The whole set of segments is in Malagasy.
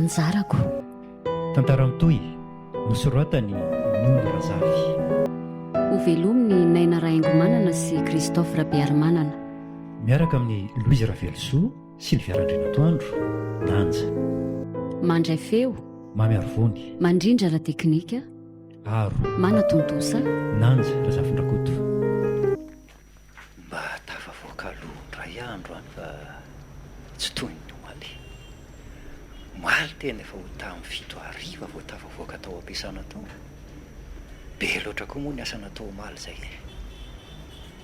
anjarako. Tantara mitohy, nosoratan'i Nony Razafy. Hovelomin'i Naina Rahaingomanana sy Christophe Rabearimanana. Miaraka amin'i Louise Ravelosoa, Sylvia Randrianatoandro, Nanja. Mandray feo. Mamy Arivony. Mandrindra ara-teknika. Aro. Manatontosa. Nanja Razafindrakoto. Mba tafavoaka aloha indray aho androany fa tsy toy ny omaly. Omaly tena efa ho tamin'ny 7 hariva vao tafavoaka tao am-piasana tao. Be loatra koa moa ny asa natao omaly izay e.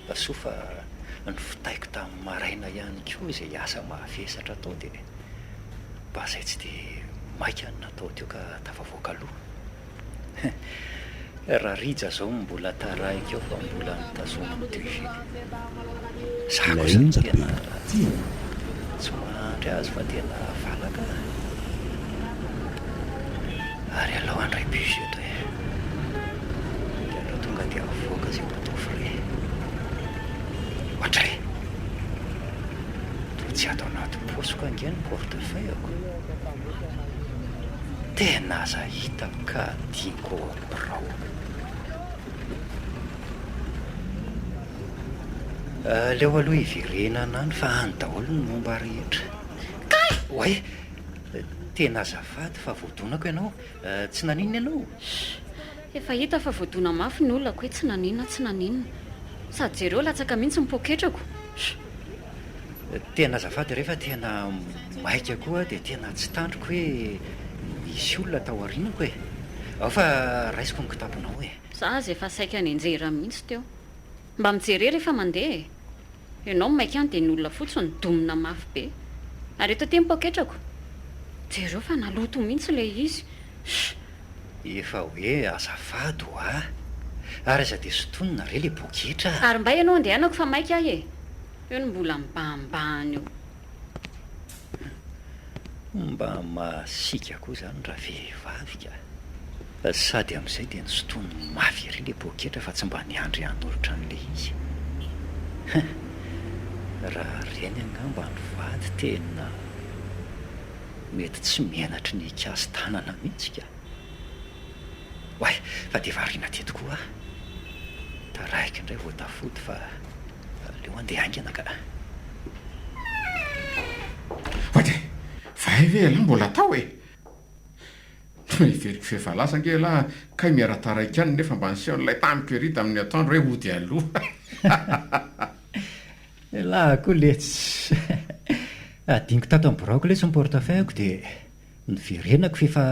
Fa soa fa nofitaiko tamin'ny maraina ihany koa izay asa mavesatra tao dia mba izay tsy dia maika no natao teo ka tafavoaka aloha. Raha Rija zao no mbola tarahiko eo fa mbola notazominy DG. Za kosa no tena tsy mahandry azy fa tena valaka a. Ary alao handray bus eto e. Dia aleo tonga dia avoaka izay ho atao frais. Ohatray! Toa tsy ato anaty paosiko ange ny portefeuille-ko. Tena aza hitako ka adinoko ao amin'ny birao. Aleo aloha hiverenana any fa any daholo ny momba rehetra. Kay! Oay! Tena azafady fa voadonako ianao. Tsy naninona ianao? Shh! Efa hita fa voadona mafy ny olona ko hoe tsy naninona tsy naninona. Sady jereo latsaka mihitsy ny poketrako. Shh! Tena azafady re fa tena maika koa dia tena tsy tandriko hoe nisy olona tao aorianako e! Ao fa raisiko ny kitaponao e! Za aza efa saika nianjera mihitsy teo. Mba mijere rehefa mandeha e! Ianao maika any dia ny olona fotsiny domina mafy be. Ary eto aty ny poketrako. Jereo fa naloto mihitsy ilay izy. Shh! Efa hoe azafady hoa! Ary aza dia sintonina re ilay poketra a! Ary mbay ianao andehanako fa maika aho e! Eo no mbola mibahambahana eo. Mba masiaka koa izany ravehivavy ka! Sady amin'izay dia nosintoniny mafy ery ilay poketra fa tsy mba niandry hanolotra an'ilay izy. Hein! Raha reny angamba ny vady tena mety tsy menatry ny hikasi-tanana mihitsy ka! Oay! Fa dia variana teto koa aho. Taraiky indray vao tafody fa aleo andeha haingana ka! Oay! Fa hay ve ialahy mbola tao e? Heveriko f'efa lasa ange ialahy kay miara-taraiky ihany nefa mba niseho an'ilay tamiko ery tamin'ny atoandro hoe hody aloha. Ialahy koa letsy. Adinoko tato amin'ny biraoko letsy ny portefeuille-ko dia niverenako f'efa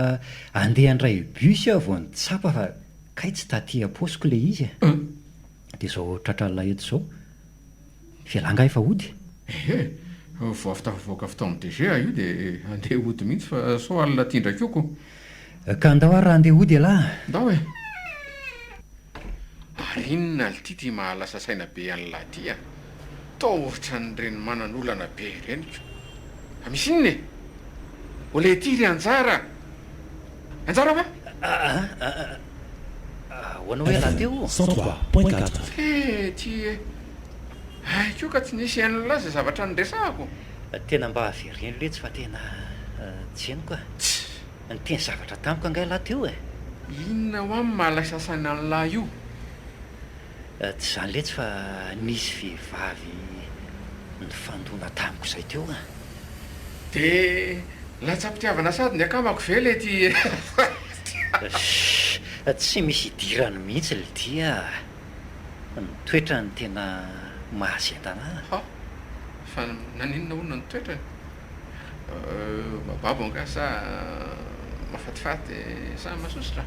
handeha handray bus aho vao nitsapa fa kay tsy taty am-paosiko ilay izy e. Dia izao tratran'ilay eto izao. F'ialahy angaha efa hody? Ehe, vao avy tafavoaka avy tao amin'ny DG aho io dia handeha hody mihitsy fa sao alina aty indray koa ko. Ka andao ary raha handeha hody ialahy. Ndao e! Ary inona lty ty mahalasa saina be an'lah ty a! Toa ohatran'ireny manan'olana be ireny ko! Fa misy inona e? Olé ty ry Anjara a! Anjara va? Aa! Ahoana hoe raha teo? He ty e! Hay koa ka tsy nisy an'lah izay zavatra niresahako. Tena mba avereno letsy fa tena tsy henoko a! Tssy! Niteny zavatra tamiko angaha ialahy teo e? Inona hoa no maha lasa saina an'lah io? Tsy izany letsy fa nisy vehivavy nifandona tamiko izay teo a! Dia latsa-pitiavana sady ny akamako ve lety e? Shh! Tsy misy idirany mihitsy lty a! Ny toetrany tena mahazendana ahy. Ha! Fa naninona hono ny toetrany? Mababo angaha sa mahafatifaty sa masosotra?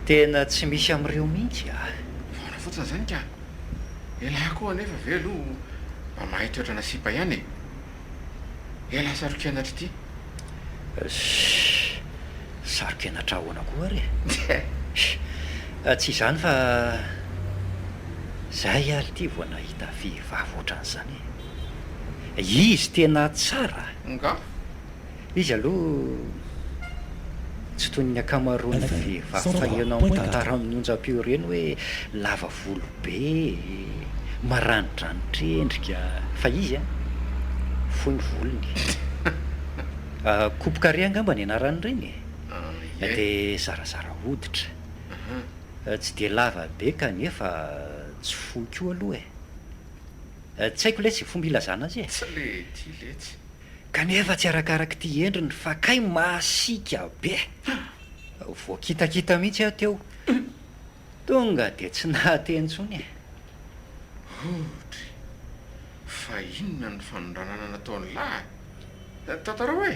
Tena tsy misy amin'ireo mihitsy a! Foana fotsiny izany ka! Elah koa anefa ve aloha mba mahay toetrana sipa ihany e! Elah saro-kenatra ity. Shh! Saro-kenatra ahoana koa ary e? Shh! Tsy izany fa zay ary ity vao nahita vehivavy ohatran'izany e! Izy tena tsara! Nga? Izy aloha tsy toy ny ankamaroan'ny vehivavy faheno amin'ny tantara amin'ny onjam-peo ireny hoe lava volo be e, maranidranitra endrika, fa izy an, fohy ny volony. Coupe carré angamba ny anaran'ireny e. Ie. Dia zarazara hoditra. Tsy dia lava be kanefa tsy fohy koa aloha e. Tsy haiko letsy fomba ilazana azy e. Tsy le ity letsy. Kanefa tsy arakarak'ity endriny fa kay masiaka be. Voakitakita mihitsy aho teo. Tonga dia tsy nahateny intsony e. Odry! Fa inona no fanondranana nataon'lah e? Tantarao e!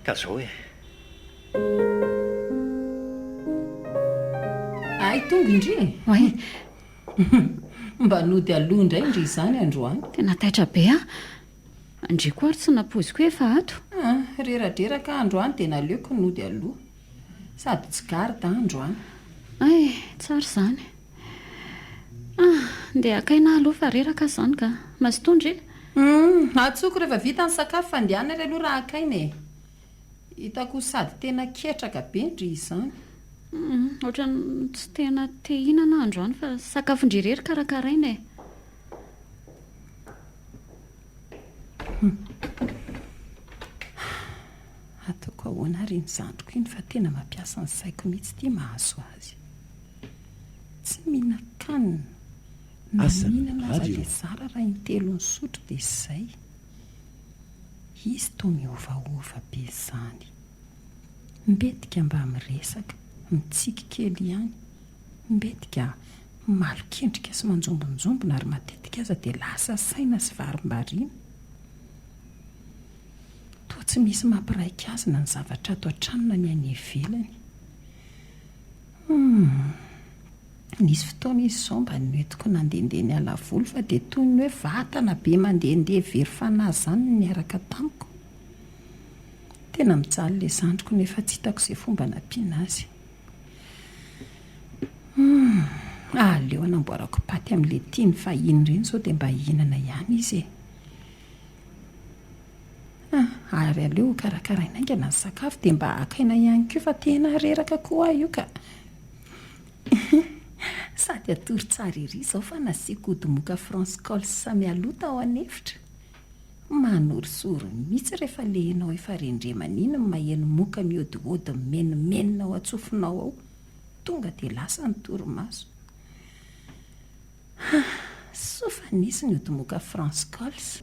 Ka zao e. Hay tonga indry e! Oay! Mba nody aloha indray ndry izany androany. Tena taitra be aho. Ndry koa ary tsy nampoiziko hoe efa ato. Ah, reradreraka aho androany dia naleoko nody aloha. Sady tsy garde aho androany. Hay, tsara izany. Ah, ndeha haka aina aho aloha fa reraka aho izany ka. Mazotoa ndry. Hum, antsoiko rehefa vita ny sakafo fa ndehana ary aloha raha haka aina e. Hitako sady tena ketraka be ndry izany. Hum, ohatran'ny tsy tena te hihinana aho androany fa sakafon-dry irery karakaraina e. Ataoko ahoana ary iny zandriko iny fa tena mampiasa ny saiko mihitsy ity mahazo azy. Tsy mihinan-kanina. Na Asa mihinana aza radio. dia zara raha intelo nisotro dia izay. Izy toa miovaova be izany. Mbetika mba miresaka, mitsiky kely ihany. Mbetika malokendrika sy manjombonjombona ary matetika aza dia lasa saina sy varimbariana. Toa tsy misy mampiraika azy na ny zavatra ato an-trano na ny any ivelany. Humm. Nisy fotoana izy izao mba noentiko nandehandeha niala voly fa dia toy ny hoe vatana be mandehandeha very fanahy izany no niaraka tamiko. Tena mijaly ilay zandriko nefa tsy hitako izay fomba nampiana azy. Humm. Aleo anamboarako paty amin'ilay tiany fahiny ireny sao dia mba hihinana ihany izy e. Ah, ary aleo hokarakaraina haingana ny sakafo dia mba haka aina ihany koa fa tena reraka koa aho io ka. Sady hatory tsara ery izao fa nasiako odimoka France Cols mialoha tao an'efitra. Manorisory mihitsy rehefa le enao efa rendremana iny ny maheno moka mihodihody mimenomenona ao an-tsofinao ao. Tonga dia lasa ny torimaso. Ha! Soa fa nisy ny odimoka France Calls.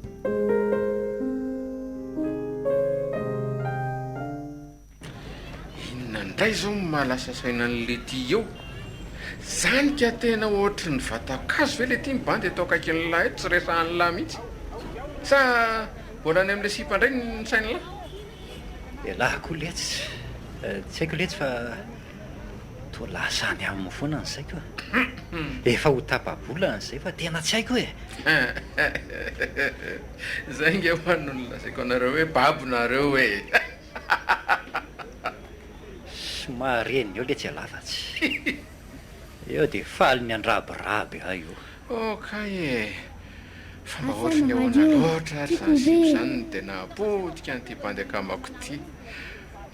Inona indray izao no maha lasa saina an'i Letty eo? Zany ka tena ohatry ny vatan-kazo ve Letty ny bandy eto akaikin'lah eto tsy resahan'lah mihitsy? Sa mbola any amin'ilay sipa indray ny sain'lah? Elah koa letsy, tsy haiko letsy fa Toa lasa any aminy foana ny saiko a! Efa ho tapa-bolana izay fa tena tsy haiko e! Izay ange hoa no nolazaiko anareo hoe babo nareo e! Somary reniny eo letsy ialahy fa tsy. Eo dia faly ny handrabiraby ahy io. Oh kay e! Fa mba Asa ohatry ny ahoana Mario, loatra ary tiako izany sipa ve? izany no tena potika an'ity bandy akamako ity.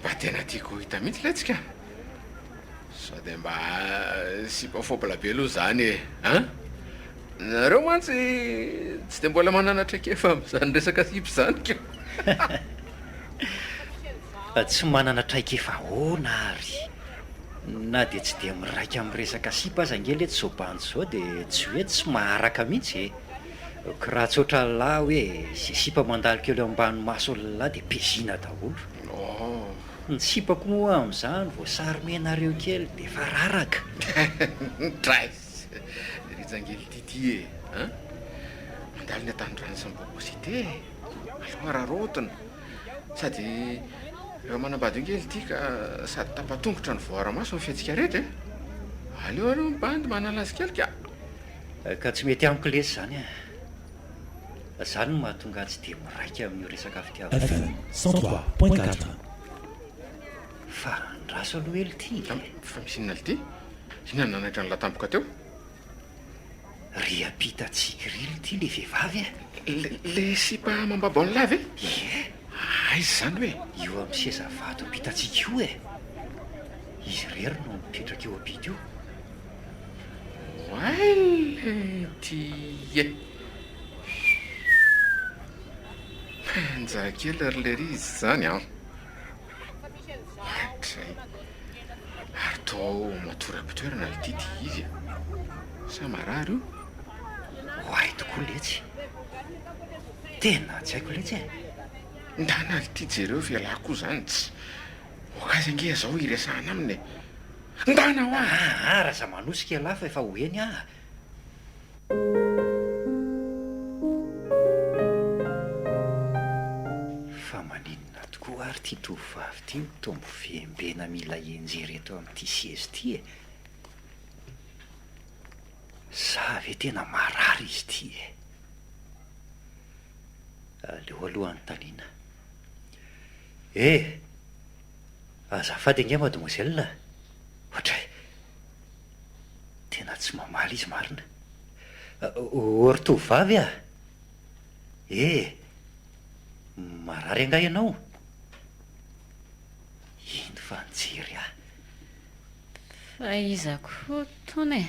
Mba tena tiako ho hita mihitsy letsy ka! Sao dia mba sipa fôbla be aloha izany e! An? Nareo mantsy tsy dia mbola manana traikefa amin'izany resaka sipa izany ko! Tsy manana traikefa ahoana ary? Na dia tsy dia miraika amin'ny resaka sipa aza ange letsy izao bandy izao dia tsy hoe tsy maharaka mihitsy e! Ko raha tsy ohatran'lah hoe izay sipa mandalo kely eo ambany mason'lah dia pezina daholo. Ny sipa koa moa amin'izany vao sary-menareo kely dia efa raraka. Drais! Ry Jangely Titi e! An! Mandalo ny Antanindrano sy ny Bobo Cité e! Aleo araraotina. Sady efa manambady io nge lty ka sady tapa-tongotra no voaara-maso ny fihetsika rehetra e! Aleo aloha ny bandy manala azy kely ka! Ka tsy mety amiko lesy izany a! Zany no mahatonga ahy tsy dia miraika amin'io resaka fitiavana io. FM 103.4. Fa andraso aloha ely ty e! Fa misy inona lty? Inona no nanaitra an'lah tampoka teo? Ry ampita-tsiky ry lty le vehivavy e! Le le sipa mambabo an'lah ve? Ie! Aiza izany hoe? Io amin'ny seza vato ampita-tsiky io e! Izy irery no mipetraka eo ampita io. Oay lty e! Manja kely ry lery izy izany an! Toa matory am-pitoerana ity ity izy a! Sa marary io? Oay tokoa letsy! Tena tsy haiko letsy e! Ndana ity jereo fa ialahy koa zany tsy Okazy ange izao hiresahana aminy e! Ndana hoa! Aa raha za manosika ialahy fa efa ho eny aho. Fa maninona tokoa ary ity tovovavy ity no toa mivembena mila hianjera eto amin'ity seza ity e? Sa ve tena marary izy ity e? Aleo aloha anontaniana. Eh! Azafady ange mademoiselle a! Ohatray! Tena tsy mamaly izy marina. O ry tovovavy a! Eh! Marary angaha ianao? Iny fa nijery ahy. Fa iza koa itony e?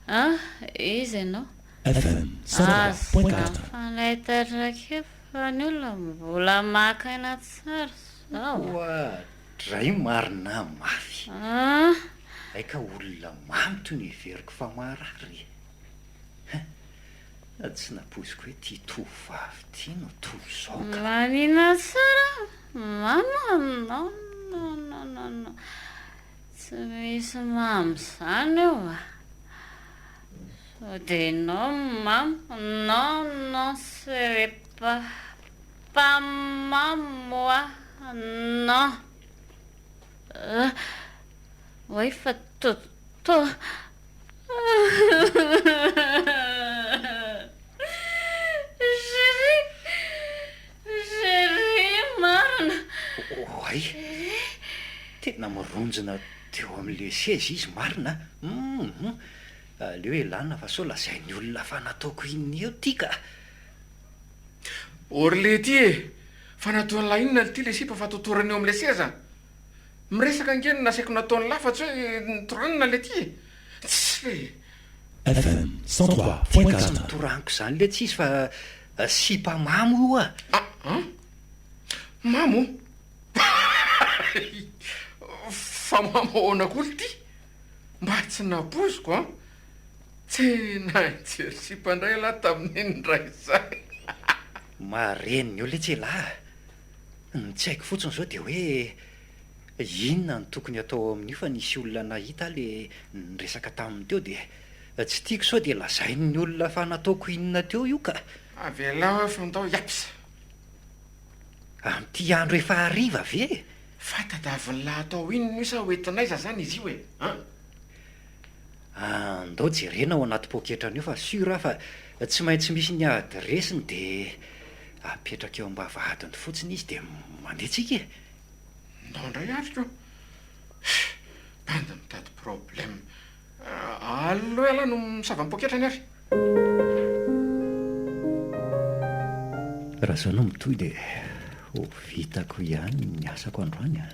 An! Iza ianao? FM 103.4. Aza mifanaitaitra kely fa ny olona mbola maka aina tsara izao a! Oadray marina mafy. An! Hay ka olona mamy toy ny heveriko fa marary e! Hein! Tsy nampoiziko hoe ity tovovavy ity no toy izao ka! Manina tsara mama non non non non non tsy misy mamy izany eo a! Sao dia ianao no mamo non non ce n'est pas pas mamy moi non euh Oay fa to to Chérie Chérie marina Oay Tena mironjina teo amin'ilay seza izy marina a! Hum Aleo ialana fa sao lazain'ny olona fa nataoko inona eo ty ka! Orle ty e! Fa nataon'lah inona lty le sipa fa totorana eo amle seza? Miresaka ange no nasaiko nataon'lah fa tsy hoe notoranina le ty e! Tssy le! FM 103.4. Tsy notoraniko izany letsy izy fa sipa mamo io a! Ah an! Mamo? Fa mamo ahoana koa lty? Mba tsy nampoiziko an! Tsy nahay nijery sipa indray ialahy tamin'iny indray izany. Marenina eo letsy elah a! Ny tsy haiko fotsiny izao dia hoe inona no tokony hatao amin'io fa nisy olona nahita aho le niresaka taminy teo dia tsy tiako sao dia lazain'ny olona fa nataoko inona teo io ka! Avelao aho fa ndao hiaps! Amin'ity andro efa hariva ve e? Fa tadavin'lah atao inona io sa ho entina aiza zany izy io e? An? Andao jerena ao anaty poketrany ao fa sûr aho fa tsy maintsy misy ny adiresiny de apetraka eo ambavahadiny fotsiny izy de mandeha tsika e! Ndao ndray ary ko! Bandy mitady problème. Aleo ialahy no misava ny poketrany ary. Raha izao no mitohy dia ho vitako ihany ny asako androany a!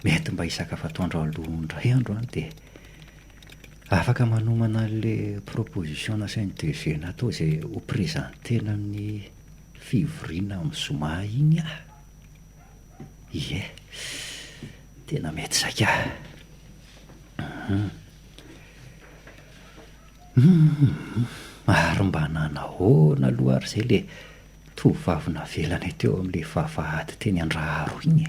Mety mba hisakafo atoandro aloha indray androany dia afaka manomana an'ilay proposition nasain'i DG natao izay ho présenter-na amin'ny fivoriana amin'ny zoma iny aho. Ie, tena mety saika. Hum, ary mba nanahoana aloha ary izay ilay tovovavy navelanay teo amin'ilay vavahady teny Andraharo iny e?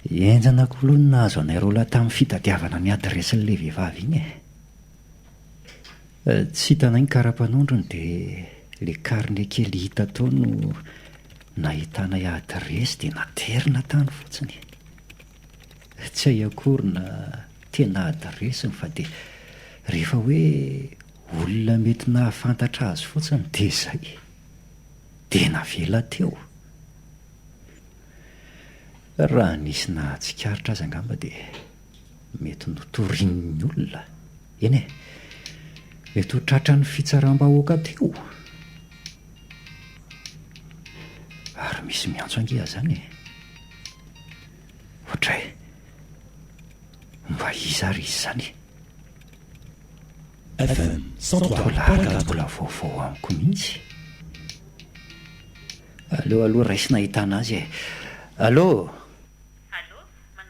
Henjana koa aloha ny nahazo anay roalahy tamin'ny fitadiavana ny adiresin'ilay vehivavy iny e! Tsy hitanay ny kara-panondrony dia ilay carnet kely hita tao no nahitanay adiresy dia naterina tany fotsiny. Tsy hay akory na tena adiresiny fa dia rehefa hoe olona mety nahafantatra azy fotsiny dia izay. Dia navela teo. Raha nisy nahatsikaritra aza angamba dia mety notorian'ny olona. Eny e, mety ho tratran'ny fitsaram-bahoaka teo. Ary misy miantso ange azany e. Ohatray, mba iza ary izy izany e? FM Toa laharana mbola vaovao amiko mihitsy. Aleo aloha raisina ahitana azy e. Allô? Allô, manao.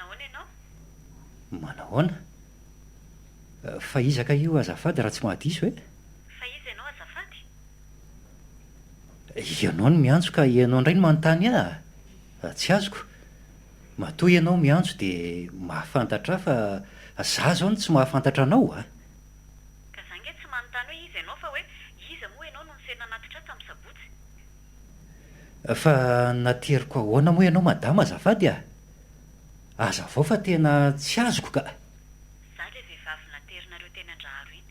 Manahoana? Fa iza kay io azafady raha tsy mahadiso e? Fa iza ianao azafady? Ianao no miantso ka ianao indray no manontany ahy? Tsy azoko. Matoa ianao miantso dia mahafantatra ahy fa za zao no tsy mahafantatra anao a! Ka za nge tsy manontany hoe iza ianao fa hoe iza moa ianao no niseho nanatitra ahy tamin'ny sabotsy? Fa nateriko ahoana moa ianao madama azafady a! Azavao fa tena tsy azoko ka! Za le vehivavy naterinareo teny Andraharo iny.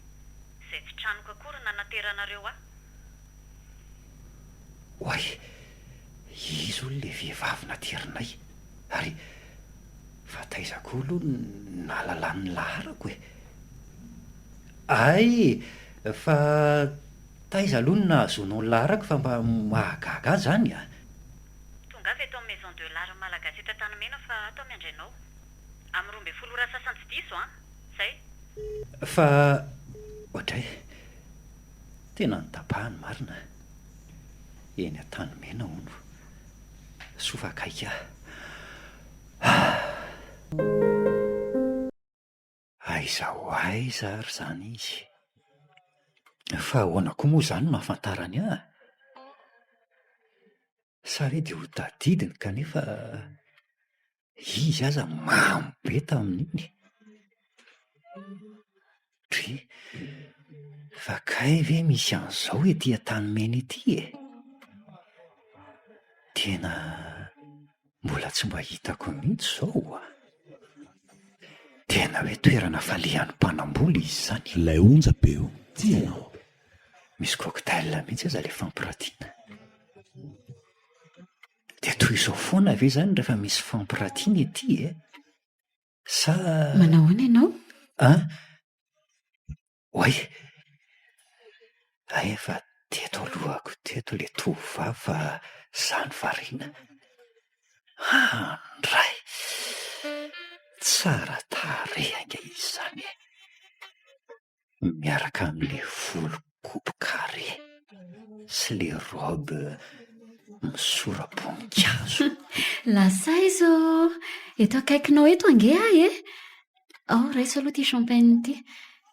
Izay tsy tranoko akory no nanateranareo ahy. Oay! Iza hono le vehivavy naterinay? Ary fa taiza koa aloha no nahalalany ny laharako e? Hay! Fa taiza aloha no nahazoanao ny laharako fa mba mahagaga ahy izany a! Tongava eto amin'ny Maison de l'Art Malagasy eto Antanimena fa ato aho miandry anao. Amin'ny 12 ora sasany tsy diso an! Zay. Fa oadray! Tena notapahany marina. Eny Antanimena hono. Soa fa akaiky ahy. Ah! Aiza ho aiza ary izany izy? Fa ahoana koa moa izany no ahafantarany ahy? Sa ve dia ho tadidiny kanefa izy aza mamo be tamin'iny? Dry, fa kay ve misy an'izao ety Antanimena ety e? Tena mbola tsy mba hitako mihitsy izao a! Tena hoe toerana falehan'ny mpanambola izy izany. Ilay onjam-peo tianao. Misy cocktail mihitsy aza ilay fampiratiana. Dia toy izao foana ve izany rehefa misy fampiratiana ety e? Sa. Manahoana ianao? An? Oay! Hay efa teto alohako teto ilay tovovavy fa za no variana. Andray! Tsara tarehy ange izy izany e! Miaraka amin'ilay volo coupe carré sy ilay robe misora-boninkazo. Lasa aiza ô? Eto akaikinao eto ange aho e! Ao, raiso aloha ity champagne ity.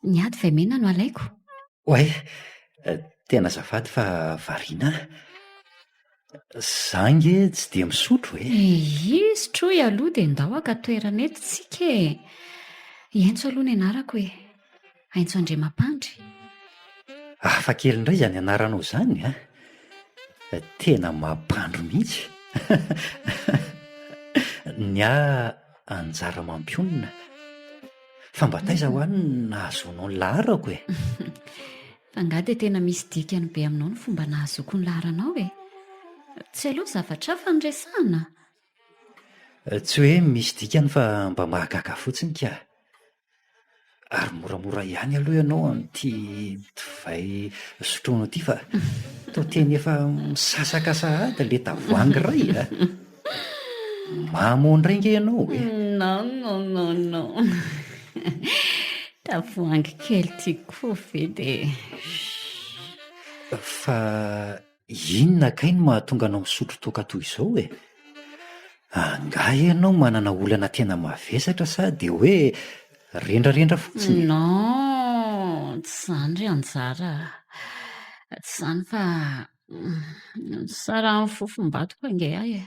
Ny ahy divay mena no alaiko. Oay, tena azafady fa variana aho. Za ange tsy dia misotro e! Ehe, sotroy aloha dia ndao haka toerana eto tsika e! Hiaintso aloha ny anarako e! Haintso Andriamampandry. Hafa kely indray izany anaranao izany an! Tena mampandry mihitsy! Ny ahy anjara mampionona. Fa mba taiza hoa no nahazoanao ny laharako e? Fa angaha dia tena misy dikany be aminao ny fomba nahazoako ny laharanao e? Tsy aleo zavatra hafa no resahana? Tsy hoe misy dikany fa mba mahagaga fotsiny ka. Ary moramora ihany aloha ianao amin'ity divay sotroinao ity fa toa teny efa misasaka sahady ilay tavoahangy iray a! Mamo indray ange ianao e! Non, non, non, non. Tavoahangy kely ity koa ve dia. Fa Inona kay no mahatonga anao misotro toaka toy izao e? Angaha ianao manana olana tena mavesatra sa dia hoe rendrarendra fotsiny e? Non, tsy izany ry Anjara a! Tsy izany fa nisarahan'ny fofom-badiko ange aho e!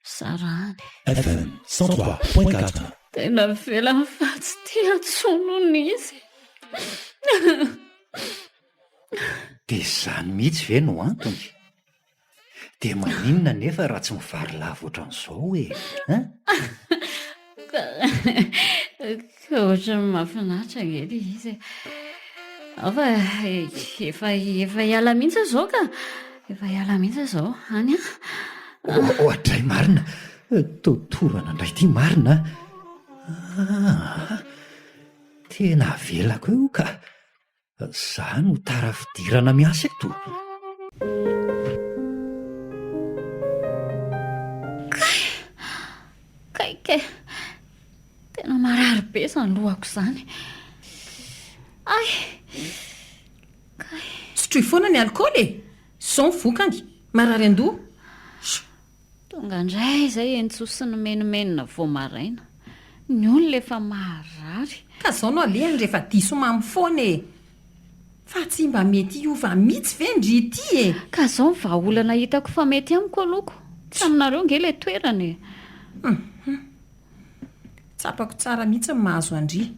Sarahany. FM 103.4. Tena avelany fa tsy tia intsony hono izy. Dia izany mihitsy ve no antony? Dia maninona anefa raha tsy mivarilavo ohatran'izao e? Hein? Ka ohatran'ny mahafinaritra ange ilay izy e. Ao fa efa efa hiala mihitsy aho izao ka. Efa hiala mihitsy aho izao. Any an. Oadray marina. Toa torana indray ity marina a. Tena avelako eo ka. Za no tara fidirana miasa eto. Kay! Kay kay! Tena marary be izany lohako izany. Ay! Kay! Sotroy foana ny alikaola e! Izao ny vokany, marary an-doha. Tonga indray izay Entso sy ny menomenona vao maraina. Ny olona efa maharary. Ka zao no alehany rehefa diso mamy foana e! Fa tsy mba mety hiova mitsy ve ndry ity e! Ka zao ny vahaolana hitako fa mety amiko aloha ko! Tsy aminareo nge le toerana e! Hum Tsapako tsara mihitsy ny mahazo an-dry.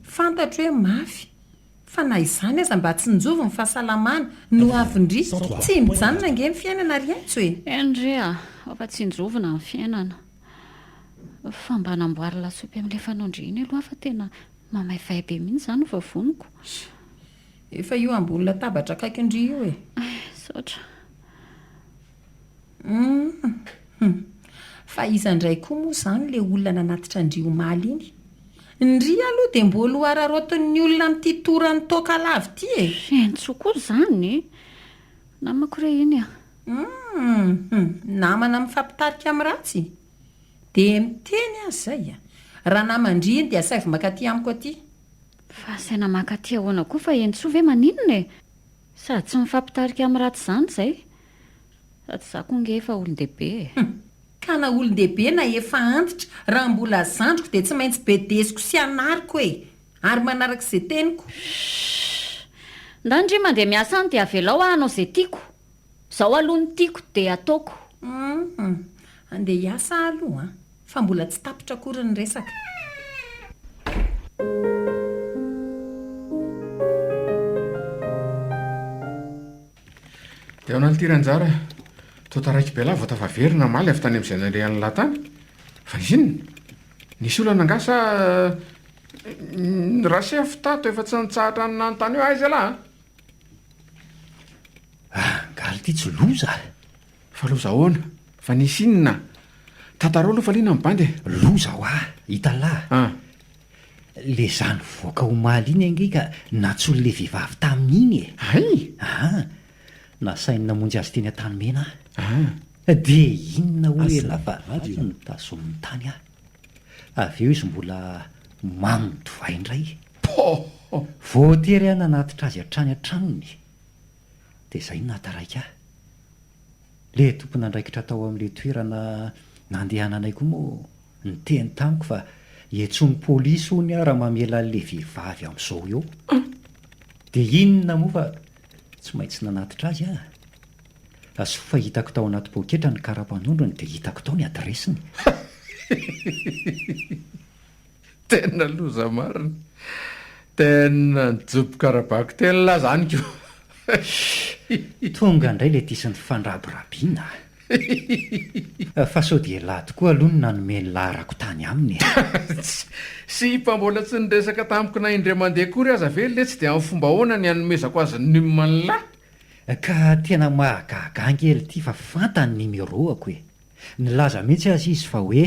Fantatro hoe mafy, fa na izany aza mba tsinjovy ny fahasalamana, ny ho avin-dry. Tsy mijanona ange ny fiainana ry Aintso e! Eny re a! Fa tsinjovina ny fiainana. Fa mba namboary lasopy amin'ilay fanaon-dry iny aloha fa tena mamaivay be mihitsy izany ny vavoniko. Efa io ambony latabatra akaikin-dry io e! Misaotra. Humm. Fa iza indray koa moa izany ilay olona nanatitra an-dry omaly iny? Ndry aloha dia mbola ho araraotin'ny olona amin'ity toran'ny toaka lava ity e! Fentso koa izany e! Namako re iny a! Humm. Namana mifampitarika amin'ny ratsy? Dia miteny aho izay a! Raha naman-dry iny dia asaivo mankaty amiko aty. Fa asaina mankaty ahoana koa fa Henintsoa ve maninona e? Sady tsy mifampitarika amin'ny ratsy izany izay. Sady izaho koa ange efa olon-dehibe e. Hum. Ka na olon-dehibe na efa antitra, raha mbola zandriko dia tsy maintsy bedesiko sy anariko e! Ary manaraka izay teniko. Shh! Ndany ndry mandeha miasa any dia avelao aho hanao izay tiako. Izao aloha ny tiako dia ataoko. Hum. Andeha hiasa aho aloha an! Fa mbola tsy tapitra akory ny resaka. Dia ao anaty Anjara, toa taraiky be lahy vao tafaverina omaly avy tany amin'izay nalehan'ilahy tany. Fa nisy inona? Nisy olana angaha sa Rasefo tato efa tsy nitsahatra ny nanontany hoe aiza ialahy a? Angaha ity tsy loza? Fa loza ahoana? Fa nisy inona? Tantarao aloha fa liana ny bandy e! Loza hoa, hitan'lah? Ah. Le za nivoaka omaly iny ange ka nantsoin'le vehivavy tamin'iny e! Hay! Aa! Nasainy namonjy azy teny Antanimena aho. Aa! Dia inona hoy elah fa azy no tazominy tany aho. Avy eo izy mbola mamo divay indray. Pôh! Voatery aho nanatitra azy hatrany an-tranony. Dia izay no nahataraiky ahy. Le tompon'andraikitra tao amin'ilay toerana nandehananay koa moa niteny tamiko fa hiantsoan'ny polisy hono aho raha mamela an'ilay vehivavy amin'izao eo. Dia inona moa fa tsy maintsy nanatitra azy aho. Soa fa hitako tao anaty poketra ny kara-panondrony dia hitako tao ny adiresiny. Tena loza marina. Tena nijoboka ara-bakiteny lah zany ko. Tonga indray le diso ny fandrabirabiana a. Fa sao dia elah tokoa aloha no nanome ny laharako tany aminy e. Sipa mbola tsy niresaka tamiko na indray mandeha akory aza ve letsy dia amin'ny fomba ahoana ny hanomezako azy ny num an'lah? Ka tena mahagaga ange lty fa fantany ny numéro-ako e. Nilaza mihitsy aza izy fa hoe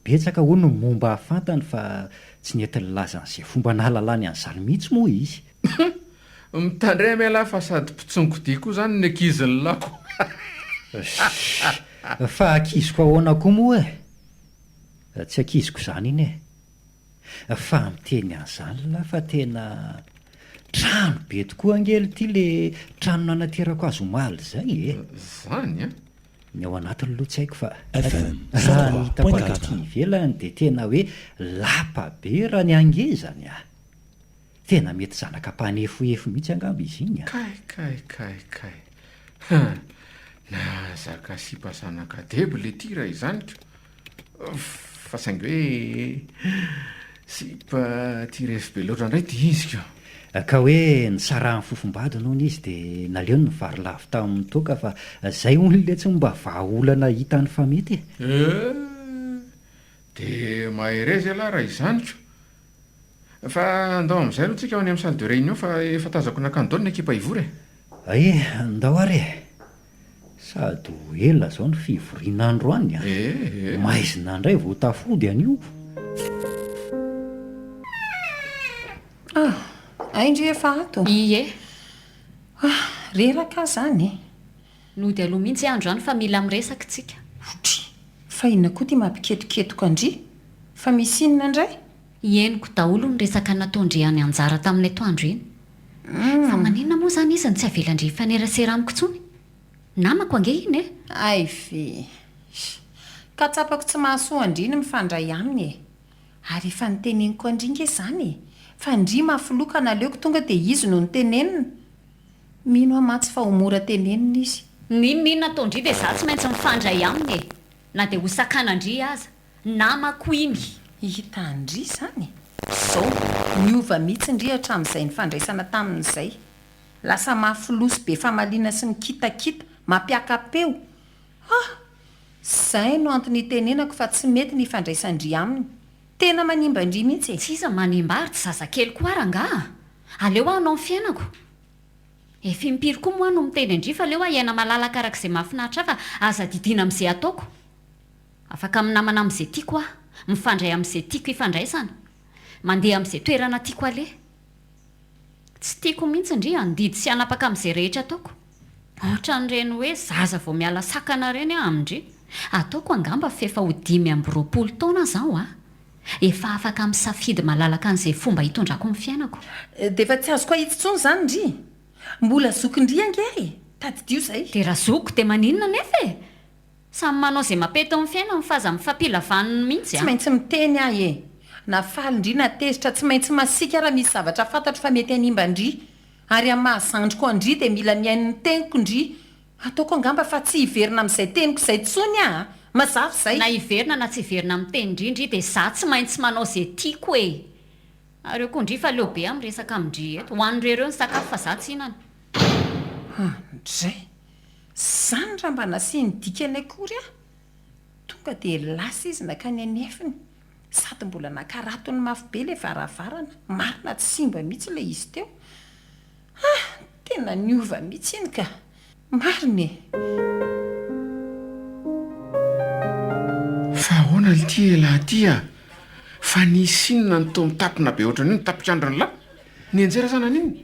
betsaka hono ny momba fantany fa tsy nety nilaza an'izay fomba nahalalany an'izany mihitsy moa izy. Mitandrema ialahy fa sady mpitsongodia koa izany ny ankizin'ny lako. Shh! Fa ankiziko ahoana koa moa e? Tsy ankiziko izany iny e! Fa miteny an'izany lah fa tena trano be tokoa ange ity le trano nanaterako azy omaly izay e! Izany an! Ny ao anatiny aloha tsy haiko fa raha ny hitako avy aty ivelany dia tena hoe lapa be raha ny hangezany a! Tena mety zanaka mpanefoefo mihitsy angamba izy iny a! Kay kay kay kay ha! Nahazaka sipa zanaka debo le ty raha izany ko! Fa saingy hoe sipa tia revy be loatra indray ity izy ko! Ka hoe nisarahan'ny fofombadiny hono izy dia naleony nivarilavo tamin'ny toaka fa zay hono letsy no mba vahaolana hitany fa mety e! Eh! Dia mahereza ialahy raha izany ko! Fa andao amin'izay aloha tsika ho any amin'ny salle de réunion fa efa tazako nankany daholo ny ekipa hivory e! Ay, ndao ary e! Sady ho ela zao ny fivoriana androany a! Ee. Maizina indray vao tafody anio. Ah, hay ndry efa ato. Ie. Ah, reraka aho zany e. Nody aloha mihitsy aho androany fa mila miresaka tsika. Otri, fa inona koa ty mampiketoketoka an-dry? Fa misy inona indray? Henoko daholo ny resaka nataon-dry an'i Anjara tamin'ny atoandro iny. Fa maninona moa izany izy no tsy avelan-dry hifanerasera amiko intsony? Namako ange iny e! Hay ve! Ka tsapako tsy mahasoa an-dry ny mifandray aminy e! Ary efa noteneniko an-dry nge izany e! Fa ndry mafy loha ka naleoko tonga dia izy no notenenina. Mino aho mantsy fa ho mora tenenina izy. N'inon'inona ataon-dry dia za tsy maintsy mifandray aminy e! Na dia ho sakanan-dry aza. Namako iny! Hitan-dry izany? Zao, niova mihitsy ndry hatramin'izay nifandraisana taminy izay. Lasa mafy loha sy be famaliana sy mikitakita, mampiaka-peo. Ah! Izay no antony itenenako fa tsy mety ny ifandraisan-dry aminy. Tena manimba an-dry mihitsy e! Tsy iza manimba ahy ry tsy zazakely koa aho rangaha a! Aleo aho hanao ny fiainako. Efa impiry koa moa aho no miteny an-dry fa aleo aho hiaina malalaka araka izay mahafinaritra ahy fa aza didiana amin'izay ataoko. Afaka minamana amin'izay tiako aho, mifandray amin'izay tiako ifandraisana, mandeha amin'izay toerana tiako aleha. Tsy tiako mihitsy ndry handidy sy hanapaka amin'izay rehetra ataoko. Ohatran'ireny hoe zaza vao miala sakana ireny aho amin-dry. Ataoko angamba f'efa ho 25 taona zaho a! Efa afaka misafidy malalaka an'izay fomba hitondrako ny fiainako. Dia efa tsy azoko ahitsy intsony izany ndry? Mbola zokin-dry ange aho e! Tadidio izay. Dia raha zokiko dia maninona anefa e? Samy manao izay mampety amin'ny fiainany fa aza mifampila vaniny mihitsy a! Tsy maintsy miteny aho e! Na faly ndry na tezitra, tsy maintsy masiaka raha misy zavatra fantatro fa mety hanimba ndry. Ary amin'ny maha zandriko an-dry dia mila mihaino ny teniko ndry. Ataoko angamba fa tsy hiverina amin'izay teniko izay intsony aho a! Mazava izay. Na hiverina na tsy hiverina amin'ny tenin-dry ndry dia za tsy maintsy manao izay tiako e! Ary eo koa ndry fa leo be aho miresaka amin-dry eto. Ho an'ireo ireo ny sakafo fa za tsy hihinana. Andray! Zany raha mba nasiany dikany akory aho! Tonga dia lasa izy nankany an'efiny. Sady mbola nakaratony mafy be ilay varavarana. Marina tsy simba mihitsy ilay izy teo. Ah! Tena niova mihitsy iny ka! Marina e! Fa ahoana lty elah ty a! Fa nisy inona no toa mitapina be ohatran'io ny tapik'andron'lah? Nianjera sa naninona?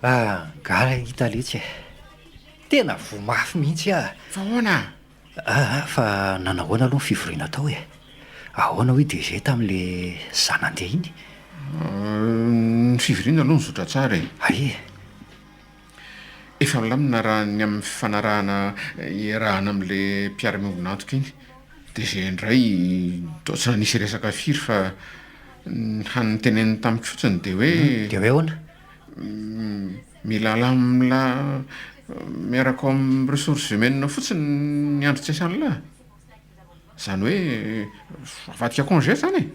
Ah, ngah hita letsy e! Tena voa mafy mihitsy ah! Fa ahoana? Aa fa nanahoana aloha ny fivoriana tao e? Ahoana hoy DG tamin'le za nandeha iny? Ny fivoriana aloha nizotra tsara e! Hay e! Efa milamina raha ny amin'ny fifanarahana iarahana amin'le mpiara-miombon'antoka iny. DG indray toa tsy nanisy resaka firy fa ny hany noteneniny tamiko fotsiny dia hoe. Dia hoe ahoana? Mila alamina miaraka ao amin'ny ressources humaines fotsiny ny andro tsy iasan'lah. Izany hoe avadika congé izany e.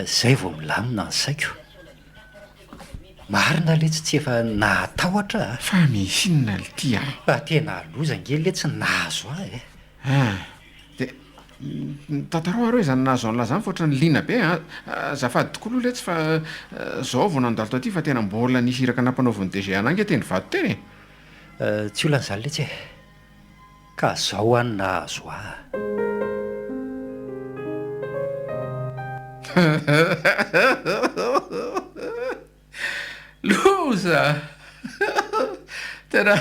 Zay vao milamina ny saiko. Marina letsy tsy efa nahatahotra a. Fa misy inona lty a? Fa tena loza ange letsy ny nahazo ahy e. Ah! Dia tantarao ary hoe izany nahazo an'lah izany fa ohatran'ny liana be an! Azafady tokoa aloha letsy fa zao vao nandalo taty fa tena mbola nisy iraka nampanaovin'ny DG anah ange teny Ivato teny e! Tsy olana izany letsy e! Ka zao an nahazo ahy. Loza! Tena